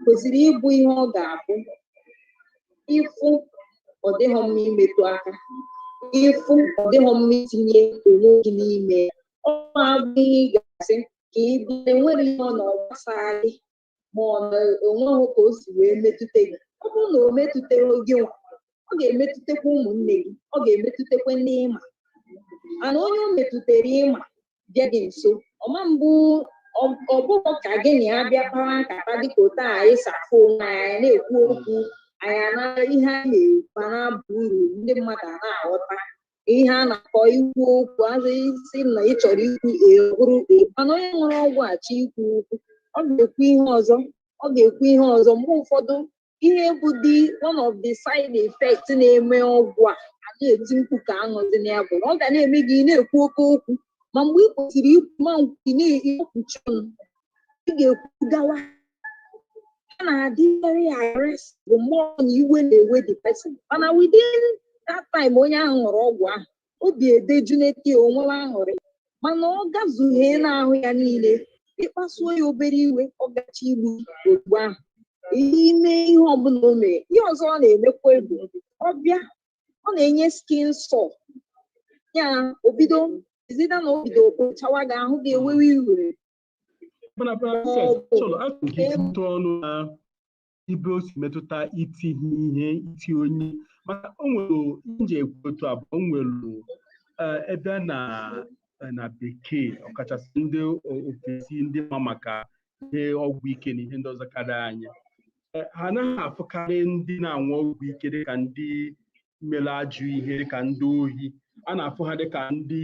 kwesịrị ịbụ ihe ọ ga-abụ ịfụ, ọ dịghọ mma imetụ aka, ịfụ, ọ dịghọ mma itinye onwe gị n'ime ya. Ọ abụghị ihe ị ga-asị ka ị bịa enwere ihe ọ na ọ gbasara gị, ma ọ na onweghị ka o si wee metụta gị. Ọ bụrụ na o metụtere gị nwa, ọ ga-emetụtakwa ụmụnne gị, ọ ga-emetụtakwa ndị ịma. Mana onye o metụtara, ịma bịa gị nso, ọma mbụ ọ bụghị ka gị na ya bịa kpawa nkata dịka otu a anyị si afụ onwe anyị na-ekwu okwu anyị na ihe a na-ekwu na-aba uru, ndị mmadụ a na-aghọta ihe a na-akọ. Ikwu okwu azụ isi na ị chọrọ ikwu ee, bụrụ ee. Mana onye nwere ọgwụ achọ ikwu okwu, ọ ga-ekwu ihe ọzọ, ọ ga-ekwu ihe ọzọ. Mgbe ụfọdụ, ihe bụ dị one of the side effects na-eme ọgwụ a a na-eti mkpu ka aṅụzi na ya bụ na ọ ga na-eme gị ị na-ekwu oke okwu ma mgbe ị kwesịrị ikwu, ma ị na-ekwuchi ọnụ, ị ga-ekwu gawa. A na-adị very aggressive mgbe ọ na iwe na-ewe the person, mana within that time onye ahụ ṅụrụ ọgwụ ahụ, obi edejunete, onwewe aṅụrị. Mana ọ gazughee n'ahụ ya niile, ịkpasuo ya obere iwe, ọ gacha igbu ozugbo ahụ ime ihe ọbụla o mere. Ihe ọzọ ọ na-emekwa bụ ọbịa ọ na-enye skin sore ya, obido izida na obido kpochawa gị ahụ, ga-ewewe iwe. Mana Princess, chọrọ achọrọ ka itinye ọnụ na ibe o si metụta itinye ihe, iti onye, maka o nwere nje ekwu otu abụọ. O nwere ebe a na bekee, ọkachasị ndị ofesi, ndị ma maka ihe ọgwụ ike na ihe ndị ọzọ karịa anyị, ha anaghị afụkarị ndị na-anwụ ọgwụ ike dịka ndị mere ajọ ihe, dịka ndị ohi. A na-afụ ha dịka ndị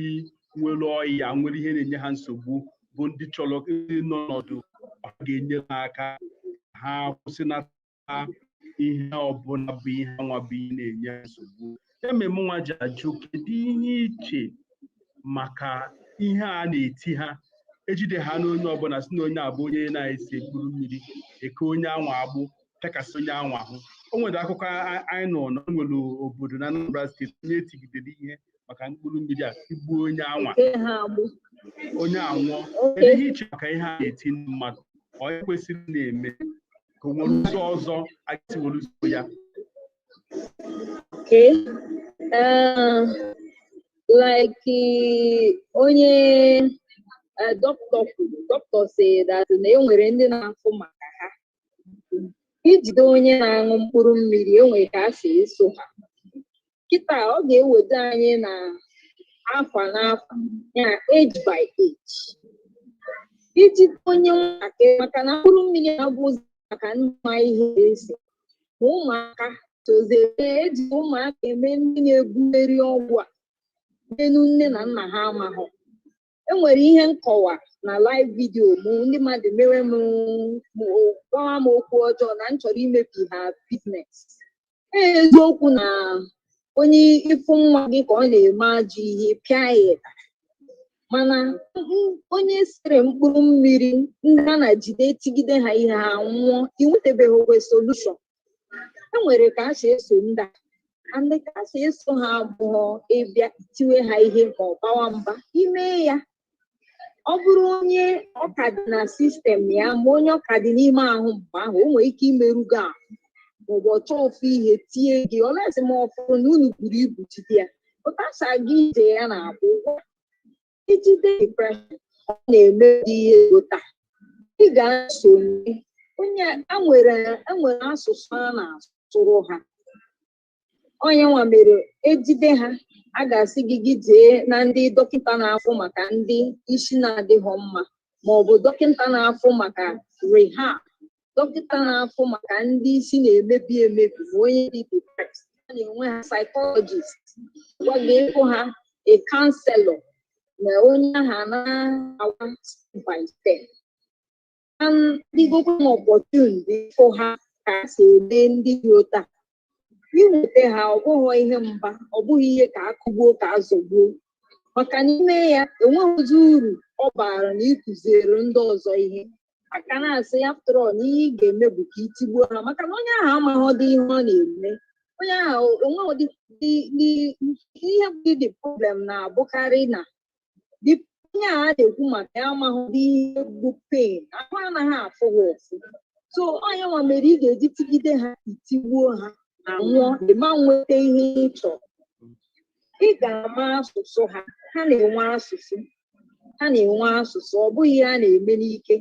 nwere ọya, nwere ihe na-enye ha nsogbu, bụ ndị chọrọ ịnọ n'ọnọdụ ọ ga-enyere ha aka ha kwụsịnata ihe ọbụla bụ ihe nwa bụ ihe na-enye ha nsogbu. Ya mere mụ nwa ji ajụ, kedu ihe iche maka ihe a na-eti ha, ejide ha n'onye ọbụla si na onye abụ onye na-ese mkpụrụ mmiri, eke onye anwa agbụ, pịakasị onye anwa ahụ? O nwere akụkọ anyị nọ na o nwere obodo na Anambra Steeti, onye etigidere ihe maka mkpụrụ mmiri a, tigbuo onye anwa. Eke ha agbụ. Onye anwụọ. Kedu ihe iche maka ihe a na-eti ndị mmadụ? Ọ kwesịrị na-eme ka o nwere ụzọ ọzọ a ga-esi were ụzọ ya? Okay. Like onye doctor kwuru, doctor say that na e nwere ndị na-afụ maka ha. Ijide onye na-aṅụ mkpụrụ mmiri, enwere ka a si eso ha. Kịta Kịta ọ ga-eweta anyị na afa n'afa ya, age by age, iji onye nwatakịrị, maka na mkpụrụ mmiri abụghịzi maka ndị ma ihe ese ma ụmụaka tozere. Eji ụmụaka eme ndị na-ebugheri ọgwụ a n'enu nne na nna ha amaghọ. Enwere ihe nkọwa na live video mụ, ndị mmadụ mewe m, gwawa m okwu ọjọọ na m chọrọ imebi ha business. Eziokwu na onye ịfụ nwa gị ka ọ na-eme ajọ ihe, pịa ya ịtarị, mana onye sere mkpụrụ mmiri, ndị a na-jide tigide ha ihe, ha nwụọ, inwetabeghị okwe solution. E nwere ka a si eso ndị a, ndị ka a si eso ha abụghọ ịbịa tiwe ha ihe ma ọ bawa mba. Ime ya, ọ bụrụ onye ọka dị na system ya, ma onye ọka dị n'ime ahụ, mgbe ahụ o nwere ike imerugo ahụ, maọbụ ọ chọọ ofu ihe tie gị olesi, ma ọ fụrụ na unu buru ibu jide ya ụtasa gị ije ya na-akwụ ụgwọ. Ijide depression, ọ na-emebi ihe ego. Taa ị ga-esonye onye enwere asụsụ a na-asụrụ ha. Onye nwa mere ejide ha, a ga-asị gị gị jee na ndị dọkịta na-afụ maka ndị isi na-adịghọ mma, ma ọ bụ dọkịta na-afụ maka rehab, dọkịta na-afụ maka ndị isi na-emebi emebi, ma onye dị depressed. A na-enwe ha psychologist gwa gị ịfụ ha, a counselor, na onye ahụ na-awa step by step. Dịgokwa m opportunity ịfụ ha ka a si eme ndị dị otu a. Inweta ha, ọ bụghị ihe mba, ọ bụghị ihe ka akụgbuo ka azọgbuo, maka n'ime ya enweghịzi uru ọ bara na ịkụziere ndị ọzọ ihe aka na-asị. After all, na ihe ị ga-eme bụ ka itigbuo ha, maka na onye ahụ amaghị ihe ọ na-eme. Onye ahụ enweghị ihe bụ the problem na-abụkarị na onye a na-ekwu maka ya amaghị ihe bụ pain ahụ, anaghị afụ ha ụfụ. So onye nwa mere ị ga-eji tigide ha, itigbuo ha, anwụọ, ịma nweta ihe ị chọrọ. Ị ga-ama asụsụ ha. Ha na-enwe asụsụ, ha na-enwe asụsụ. Ọ bụghị ihe a na-eme n'ike.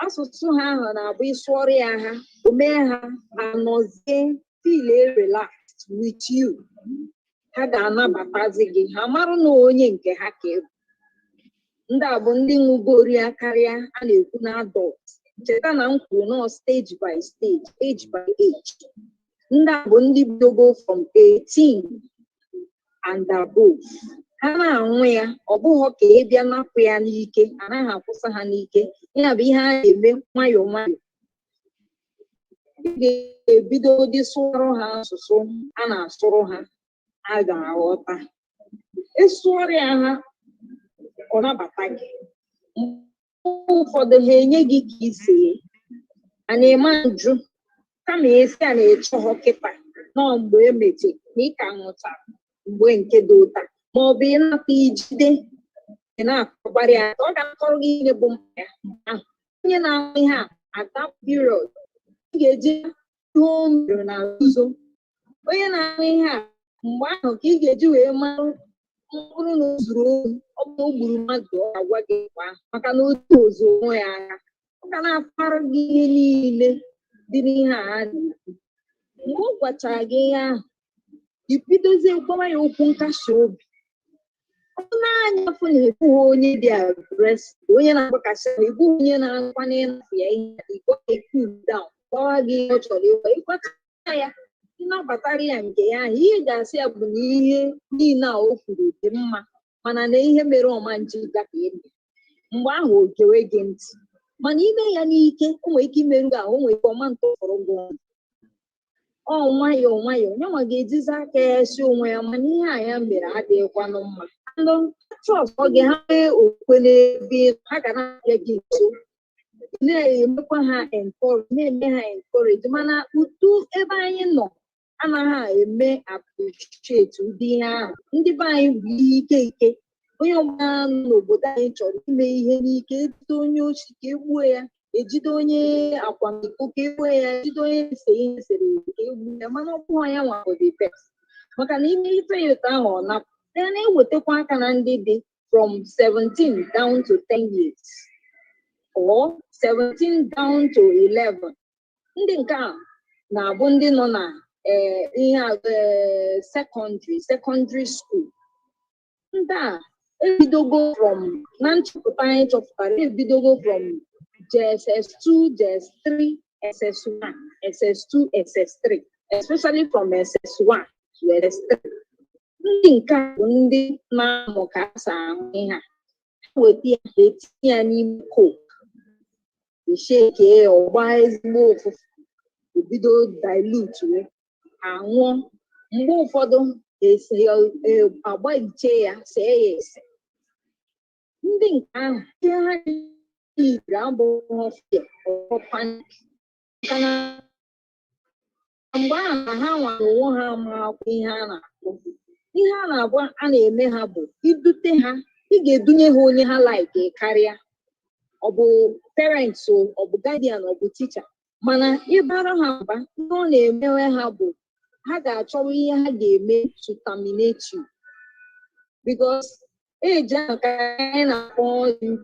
Asụsụ ha ahụ na-abụ ịsụọrọ ya ha, o mee ha, ha nọzie feel relaxed with you. Ha ga-anabatazi gị, ha marụ na onye nke ha ka ịbụ. Ndị a bụ ndị ṅụgoro ya karịa a na-ekwu na adult. Cheta na m kwuru nọ stage by stage, age by age. Ndị a bụ ndị bidogo from 18 and above. Ha na-anwụ ya, ọ bụghị ka ị bịa napụ ya n'ike, anaghị akwụsị ha n'ike. Ya bụ ihe a na-eme nwayọọ nwayọọ. Ị ga-ebidogodi sụọrọ ha asụsụ a na-asụrụ ha, ha ga-aghọta. Ịsụọrọ ya ha, ọ nabata gị. Mgbe ụfọdụ ha enye gị ka isi a na-eme njụ, kama esi a na-echọghọ kịta nọọ mgbe emeche na ị ka ṅụchara mgbe nke dị ụta, ma ọ bụ ịnata ijide, ị na-akọgbara ya, ọ ga-akọrọ gị ihe bụ mkpa ya mgbe ahụ. Onye na-ahụ ihe a at that period, ị ga-eji ihe o mere na nzuzo. Onye na-ahụ ihe a mgbe ahụ ka ị ga-eji wee mara. Ọ bụrụ na o zuru ohi, ọ bụ na o gburu mmadụ, ọ ga-agwa gị mgbe ahụ, maka na otu ozu onwe ya aka, ọ ga na-akọrọ gị ihe niile dị n'ihe a a na-ekwu. Mgbe ọ gwachara gị ihe ahụ, ibidozie gwawa ya okwu nkasi obi. Ọ na-anya afọ na ebughị onye dị aggressive, onye na-agbakasị ahụ, ebughị onye na-akwa n'ịnafụ ya ihe, ịgwa ya cool down, gwawa gị ihe ọ chọrọ ịgwa. Ịgwacha ya, ịnabatara ya nke ya ahụ, ihe ị ga-asị ya bụ na ihe niile a o kwuru dị mma, mana na ihe mere ọma nji gafe eme. Mgbe ahụ o gewe gị ntị. Mana ime ya n'ike, o nwere ike imerụ gị ahụ, o nwere ike ọma ntụfụrụ gị ọnụ. Ọ nwayọọ nwayọọ nyanwa ga-ejizi aka ya si onwe ya, mana ihe a ya mere adịghịkwanụ mma. Ndụ trust ọ gị, ha nwee okwukwe n'ebe ị nọ, ha ga na-abịa gị nso, na-emekwa ha encourage, na-eme ha encourage. Mana utu ebe anyị nọ anaghị eme appreciate ụdị ihe ahụ. Ndị be anyị bụ ihe ike ike. Onye ọbụla nọ n'obodo anyị chọrọ ime ihe n'ike. Ejide onye ochi ka egbuo ya, ejide onye akwamiko ka egbuo ya, ejide onye ese ihe sere ka egbuo ya. Mana ọ bụghị ya nwa bụ the best, maka na ime ife ya otu ahụ, ọ napụ ya. Na-ewetakwa aka na ndị dị from 17 down to 10 years or 17 down to 11, ndị nke a na-abụ ndị nọ na Ihe a, secondary school, ndị a ebidogo from, na nchọpụta anyị chọpụtara, ebidogo from JSS2, JS3, SS1, SS2, SS3, especially from SS1 to SS3. Ndị nke a bụ ndị na-amụ ka a si ahụ ihe a. Ha weta ya, ha etinye ya n'ime Coke, esheke ya, ọgba ezigbo ụfụfụ, ebido dilute wee ha ṅụọ. Mgbe ụfọdụ esi agbaliche ya, see ya ese. Ndị nke ahụ, ihe ha yiri abụghị fear or panic, maka na mgbe ahụ ha nwere onwe ha, amarakwa ihe a na-akpọ ihe a na-agwa a na-eme ha bụ idute ha. Ị ga-edunye ha onye ha like karịa, ọ bụ parents o, ọ bụ guardian, ọ bụ teacher. Mana ịbara ha mba, ihe ọ na-emewe ha bụ ha ga-achọwa ihe ha ga-eme to terminate you, because age ahụ ka anyị na-akpọ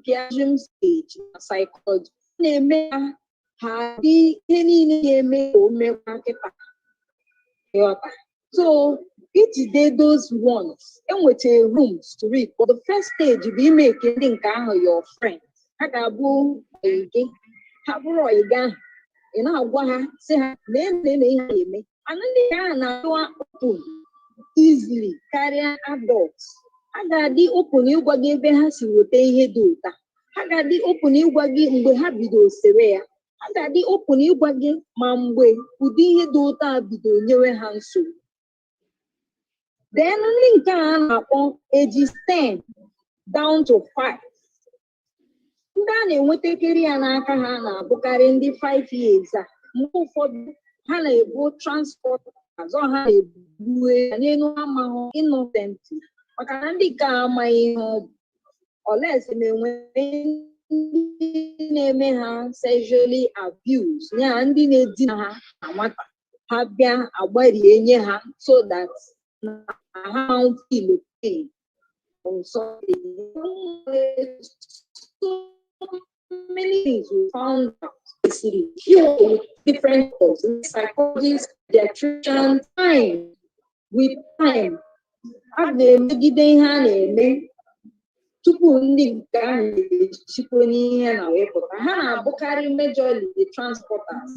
Piaget stage na psychology. Ọ na-eme ha ha dị ihe niile ga-eme ka o mekwa kịta, ịghọta? So ijide those ones, enweta rooms to read, but the first stage bụ ime ka ndị nke ahụ your friend. Ha ga-abụ ọyị gị. Ha bụrụ ọyị gị ahụ, ị na-agwa ha, sị ha mee na eme ihe a na-eme. And ndị nke ahụ na-adịwa open easily karịa adults. Ha ga-adị open ịgwa gị ebe ha si weta ihe dị ụta. Ha ga-adị open ịgwa gị mgbe ha bidoro sere ya. Ha ga-adị open ịgwa gị ma mgbe ụdị ihe dị ụtọ a bido nyewe ha nsogbu. Then ndị nke a na-akpọ ages 10 down to 5, ndị a na-enwetakarị ya n'aka ha na-abụkarị ndị 5 years a. Mgbe ụfọdụ ha na-ebu transport azọ, ha na-ebu ya n'elu amahụ innocent, maka na ndị nke a amaghị ihe ọ bụ, unless na-enwe ndị na-eme ha sexually abuse, ya ndị na-edina ha na nwata, ha bịa agbarie nye ha so that na ha feel pain or something. So many things we found out kwesịrị iwork with different doctors, psychologists, pediatricians. Time with time, a ga-emegide ihe a na-eme tupu ndị nke ahụ na-echikwa n'ihe na wee pụta. Ha na-abụkarị majorly the transporters.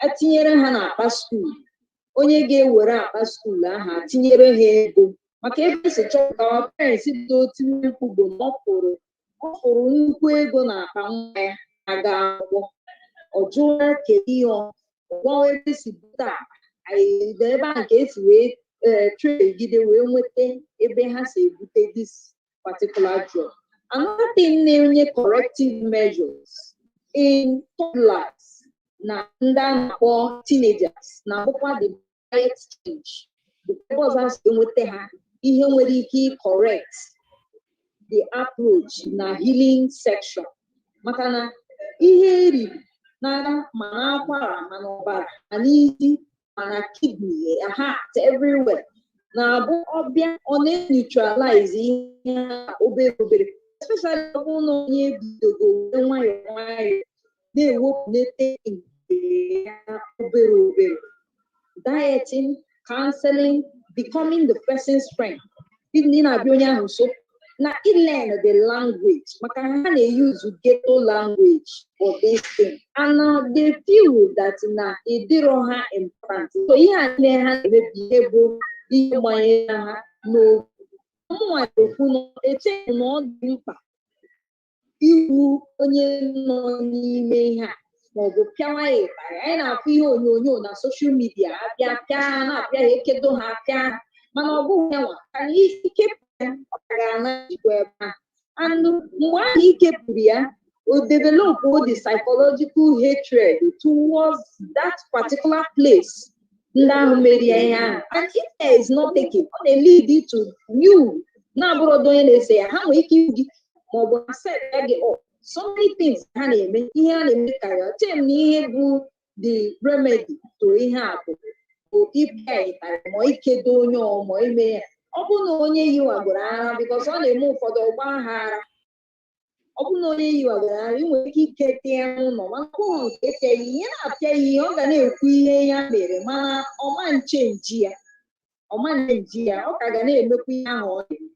Etinyere ha n'akpa school, onye ga-ewere akpa school ahụ atinyere ha ego, maka ebe esi chọpụtawa parents dị otu mkpu bụ na ọ fụrụ nnukwu ego n'akpa nwa ya aga akwụkwọ. Ọ jụọ kedu ihe ọ gwawa ebe esi bute akpa anyị, ebe a nke esi wee tregide wee nweta ebe ha si ebute this particular drug. Another thing na-enye corrective measures in toddlers na ndị a na-akpọ teenagers na-abụkwa the diet change. The ebe ọzọ a si enweta ha ihe nwere ike correct the approach na healing section, maka na ihe eriri n'aka, ma n'akwara, ma n'ọbara, ma n'isi, ma na kidney, heart, everywhere, na-abụ ọbịa ọ na-neutralize ihe a obere obere, especially ọ bụrụ na onye bidogo were nwayọọ nwayọọ na-ewepụnete nke ya obere obere. Dieting, counseling, becoming the person's friend, ị na-abịa onye ahụ nso na learn the language, maka ha na-use ghetto language for this thing, and they feel that na ịdịrọ ha important. So ihe a niile ha na-emebi ihe bụ ihe gbanyere ha n'obi. Mụnwa ekwu na echeghị na ọ dị mkpa iwu onye nọ n'ime ihe a maọbụ pịawa ya ịtarị. Anyị na-afụ ihe onyonyo na social media, abịa pịa ha, na-apịa ha, ekedo ha, pịa ha, mana ọ bụghị ya nwa ka na ikepụ ya, ọ ka ga-ana jikwa ebe ahụ. And mgbe ahụ ikepụrụ ya, o develop the psychological hatred towards that particular place ndị ahụ mere ya ihe ahụ. And if care is not taken, ọ na-lead to you na-abụrọdo onye na-ese ya. Ha nwere ike igbu gị maọbụ ha set ya gị up. So many things ha na-eme, ihe ha na-eme karịa. Chem na ihe bụ the remedy to ihe a bụ ịpịa ịtarị ma ikedo onye ọmọ ime ya. Ọ bụrụ na onye yiwagoro ara, because ọ na-eme ụfọdụ ọgba ha ara. Ọ bụrụ na onye yiwagara ara, ị nwere ike ikete ya n'ụlọ, mana ọ bụghị nke ete ya ihe, na-apịa ya ihe, ọ ga na-ekwu ihe ya mere, mana ọma nche nji ya, ọma nji ya, ọ ka ga na-emekwa ihe ahụ ọ na-eme.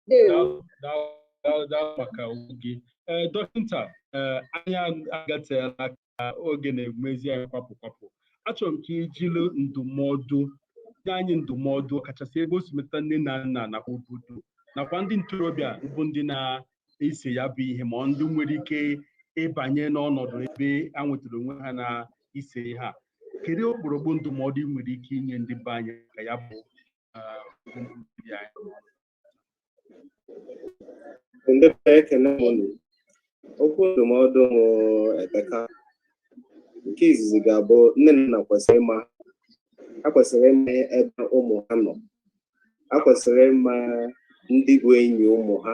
Ndewo. Daalụ, daalụ maka okwu gị. Ee, dọkịta, ee, anya agateela ka oge na-emezi anyị kwapụ kwapụ. Achọrọ m ka ijiri ndụmọdụ nye anyị, ndụmọdụ kachasị ebe o si metụta nne na nna nakwa obodo nakwa ndị ntorobịa bụ ndị na-ese ya bụ ihe, ma ndị nwere ike ịbanye n'ọnọdụ ebe a nwetara onwe ha na ise ihe a. Kedu okpurukpu ndụmọdụ ị nwere ike inye ndị be anyị ka ya bụ mkpụrụ anyị? Ndị be, ekene m unu. Okwu ndụmọdụ m eteka. Nke izizi ga-abụ, nne na nna kwesịrị ịma, ha kwesịrị ịma ebe ụmụ ha nọ, ha kwesịrị ịma ndị bụ enyi ụmụ ha,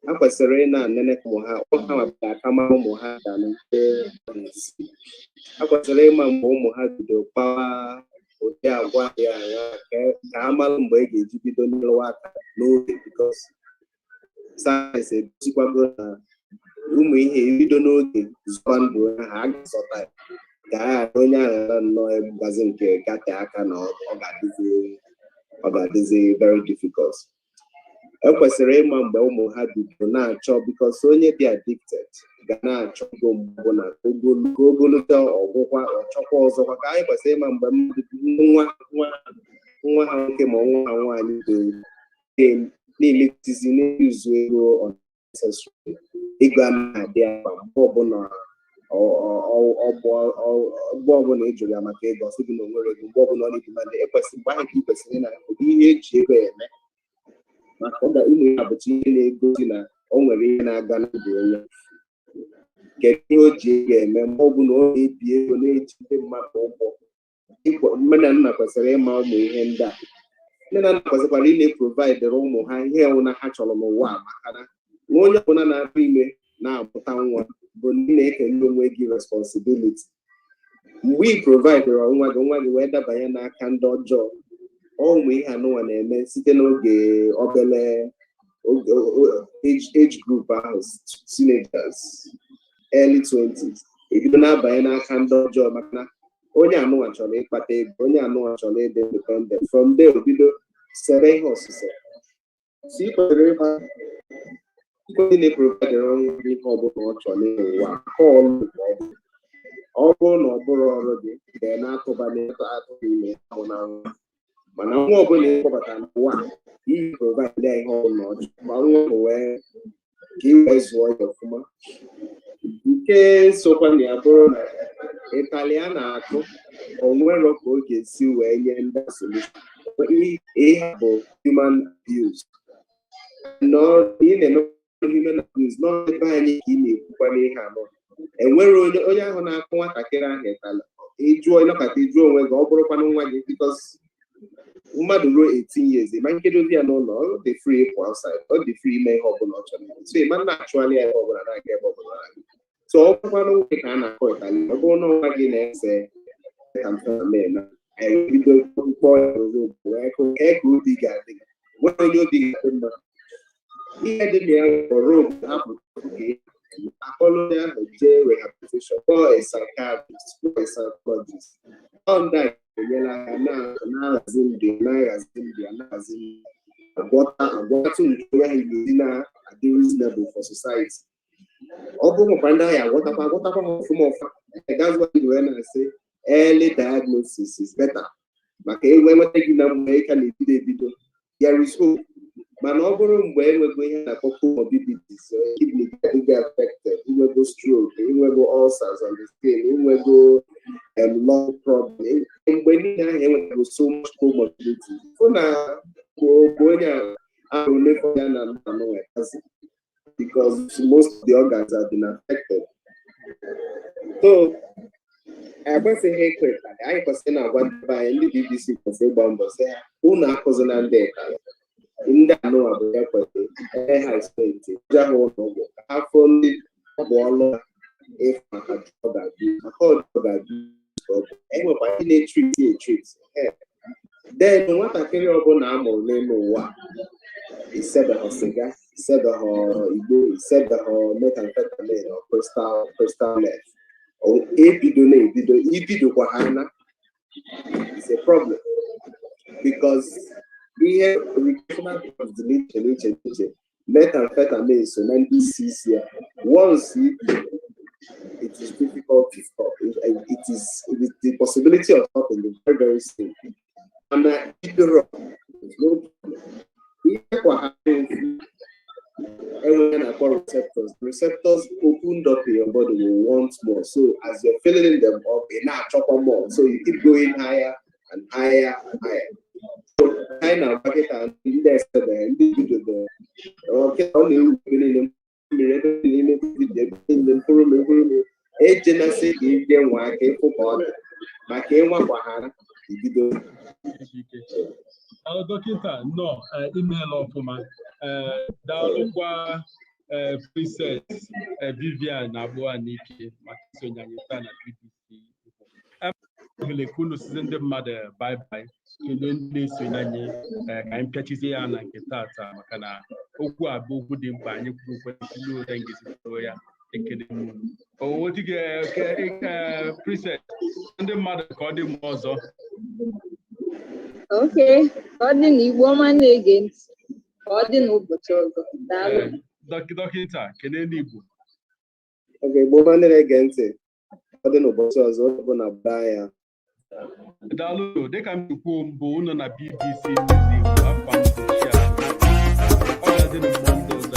ha kwesịrị ị na-anene ụmụ ha, ọ ha nwabara aka mara ụmụ ha ga nke nsị. Ha kwesịrị ịma mgbe ụmụ ha bido kpawa ụdị agwa dị aṅaa, ka ha mara mgbe e ga-eji bido nyerewa aka n'oge, because sayensị egosikwago na ụmụ ihe ebido n'oge zụba ndụ ha, ha ga-azọta ya, ka a ghara onye ahụ ghara nnọọ egbugazi nke gate aka na ọ ga-adịzi very difficult. Ekwesịrị ịma mgbe ụmụ ha bido na-achọ, because onye dị addicted ga na-achọ ego mgbe ọbụla, ka ogologo ọgwụkwa ọchọkwa ọzọkwa. Ka anyị kwesịrị ịma mgbe mmadụ, nwa nwa nwa ha nwoke ma nwa ha nwaanyị dị na-emetizi, na-ezu ego unnecessary, ego anaghị adị akpa mgbe ọbụla, mgbe ọbụla ị jụrụ ya maka ego, ọ sị gị na o nwere ego. Mgbe ọbụla ọ na-edemand, ekwesị mgbe ahụ ka ị kwesịrị na ụdị ihe eji ego eme maka ọ ga ụmụ ya bụcha ihe na-egosi na o nwere ihe na-aga na ndụ onye. Kedu ihe o ji ego eme? Mgbe ọbụla ọ na-ebi ego, na-eji ndị mmadụ ụgwọ, nne na nna kwesịrị ịma ụmụ ihe ndị a. Nne na nna kwesịkwara ị na-eprovidere ụmụ ha ihe ọbụla ha chọrọ n'ụwa a, maka na nwa onye ọbụla na-atụ ime na-amụta nwa bụ ndị na-ekele onwe gị responsibility. Mgbe ị providere nwa gị, nwa gị wee dabanye n'aka ndị ọjọọ, ụmụ ihe anụnwa na-eme site n'oge obele age group ahụ, teenagers, early 20s, ebido na-abanye n'aka ndị ọjọọ, maka na onye anụnwa chọrọ ịkpata ego, onye anụnwa chọrọ ịdị independent. From there bido sere ihe ọsịsa. So ị kwesịrị ịma ndị na-eprovidere nwa gị ihe ọbụla ọ chọrọ n'ụwa kọọlụ. Ọ bụrụ na ọ bụrụ ọrụ gị ga na-atụbanye atụ ime ahụ na nwa, mana nwa ọbụla ịkpọbata n'ụwa, iyi provide ya ihe ọbụla ọ chọrọ, ma nwa ahụ wee ka ị wee zụọ ya ọfụma. Nke sokwa na ya bụrụ na ịtalị a na-akụ, onwero ka ọ ga-esi wee nye ndị solution. Ihe bụ human abuse nọ, ị na-eme human abuse n'ebe anyị ka ị na-ekwukwa n'ihe anọ. Enwere onye onye ahụ na-akụ nwatakịrị ahụ ịtalị, ịjụọ, ịnọkọta ịjụọ onwe gị, ọ bụrụkwanụ nwa gị? Because mmadụ ruo 18 years, ịma nkedozi ya n'ụlọ, ọ dị free ịpụ outside, ọ dị free ime ihe ọbụla ọ chọrọ. So ịma na-achụgharị ya ebe ọbụla na-aga ebe ọbụla na-aga. So ọ bụrụkwanụ nwoke ka a na-akọ ịtalị, ọ bụrụ na nwa gị na-ese methamphetamine na ebido mkpọ ya ozugbo wee kụ kee ka obi ga-adị gị? Nwere onye obi ga-adị mma. Ihe dị na ya bụ rope hapụ ka akpọrọ onye ahụ jee rehabilitation, kpọọ a psychiatrist, kpọọ a psychologist. Ọ ndị a ga-enyere aka na-ahazi ndụ ya, na-ahazi ndụ ya, na-ahazi ndụ ya, agwọta agwọtụ nke onye ahụ ga-esi na-adị reasonable for society. Ọ bụrụ nwekwa ndị ahụ agwọtakwa agwọtakwa ha ọfụma ọfụma. That's why wee na-asị early diagnosis is better, maka enwe nweta gị na mgbe ị ka na-ebido ebido, there is hope. Mana ọ bụrụ mgbe enwego ihe a na-akpọ comorbidities, kidney gị affected, inwego stroke, inwego ulcers on the skin, inwego lung problem, mgbe niile ahụ enwetago so much comorbidity, fụ na onye ahụ nefọ ya na nwetazi, because most of the organs have been affected. So ekwesịghị ịkụ ịtarị. Anyị kwesịrị na-agwa ndị be anyị, ndị BBC kwesịrị ịgba mbọ sị ha unu akụzina ndị ịtarị. Ndị anụnwa bụ ya kwesịrị ee ha steeti je ha ụlọ ọgwụ ka ha fụọ ndị bụ ọlụ ha ịfụ maka drug abuse, maka ọ drug abuse ka ọ bụ. Enwekwa ndị na-etreat etreat. Then nwatakịrị ọbụla a mụrụ n'elu ụwa isebeghị sịga, Isebeghọ igbo, isebeghọ methamphetamine or crystal meth. Ebido na-ebido, ibidokwa ha na it's a problem, because ihe recreational drugs dị n'iche n'iche n'iche. Methamphetamine so na ndị isi isi ya. Once you bido, it is difficult to stop. It is the possibility of stopping is very, very slim. Mana bidoro, there's no problem. Ihe kwa ha enwere na-akpọ receptors. The receptors opened up in your body will want more. So as you're filling them up, ị na-achọkwa more. So you keep going higher and higher and higher. So anyị na-agwa kịta ndị esebe, ndị bidobere kịta, ọ na-ewu ebe niile, mmiri ebe niile, ime ebe niile, mkpụrụ mmiri, mkpụrụ mmiri. Ejenasị ka ije nwa aka ịfụ ka ọ dị maka ịnwakwa ha ibido. Daalụ, dọkịta. Nnọọ, imeela ọfụma. Daalụkwa, Princess Vivian na Agboanike, maka isonye anyị taa na BBC Igbo. Ohere ka unu sizi ndị mmadụ bye bye, kelee ndị na-esonye anyị, ka anyị pịachizie ya na nke tata, maka na okwu a bụ okwu dị mkpa. Anyị kwuru okwu ole ngezi kwuo ya. Ekele m unu. Owodige Princess, ndị mmadụ ka ọ dị mma ọzọ. Okay, ka ọ dị na Igbo ọma na-ege ntị, ka ọ dị n'ụbọchị ọzọ. Daalụ. Dọkịta, kelee n'Igbo. Oge Igbo ọma ndị na-ege ntị, ọ dị n'ụbọchị ọzọ. Onye ọbụla gbaa ya. Daalụ. Dịka m si kwuo mbụ, unu na BBC News Igbo. Afa m bụ Chiamaka. Ọ ga-adị na Mọnde ọzọ.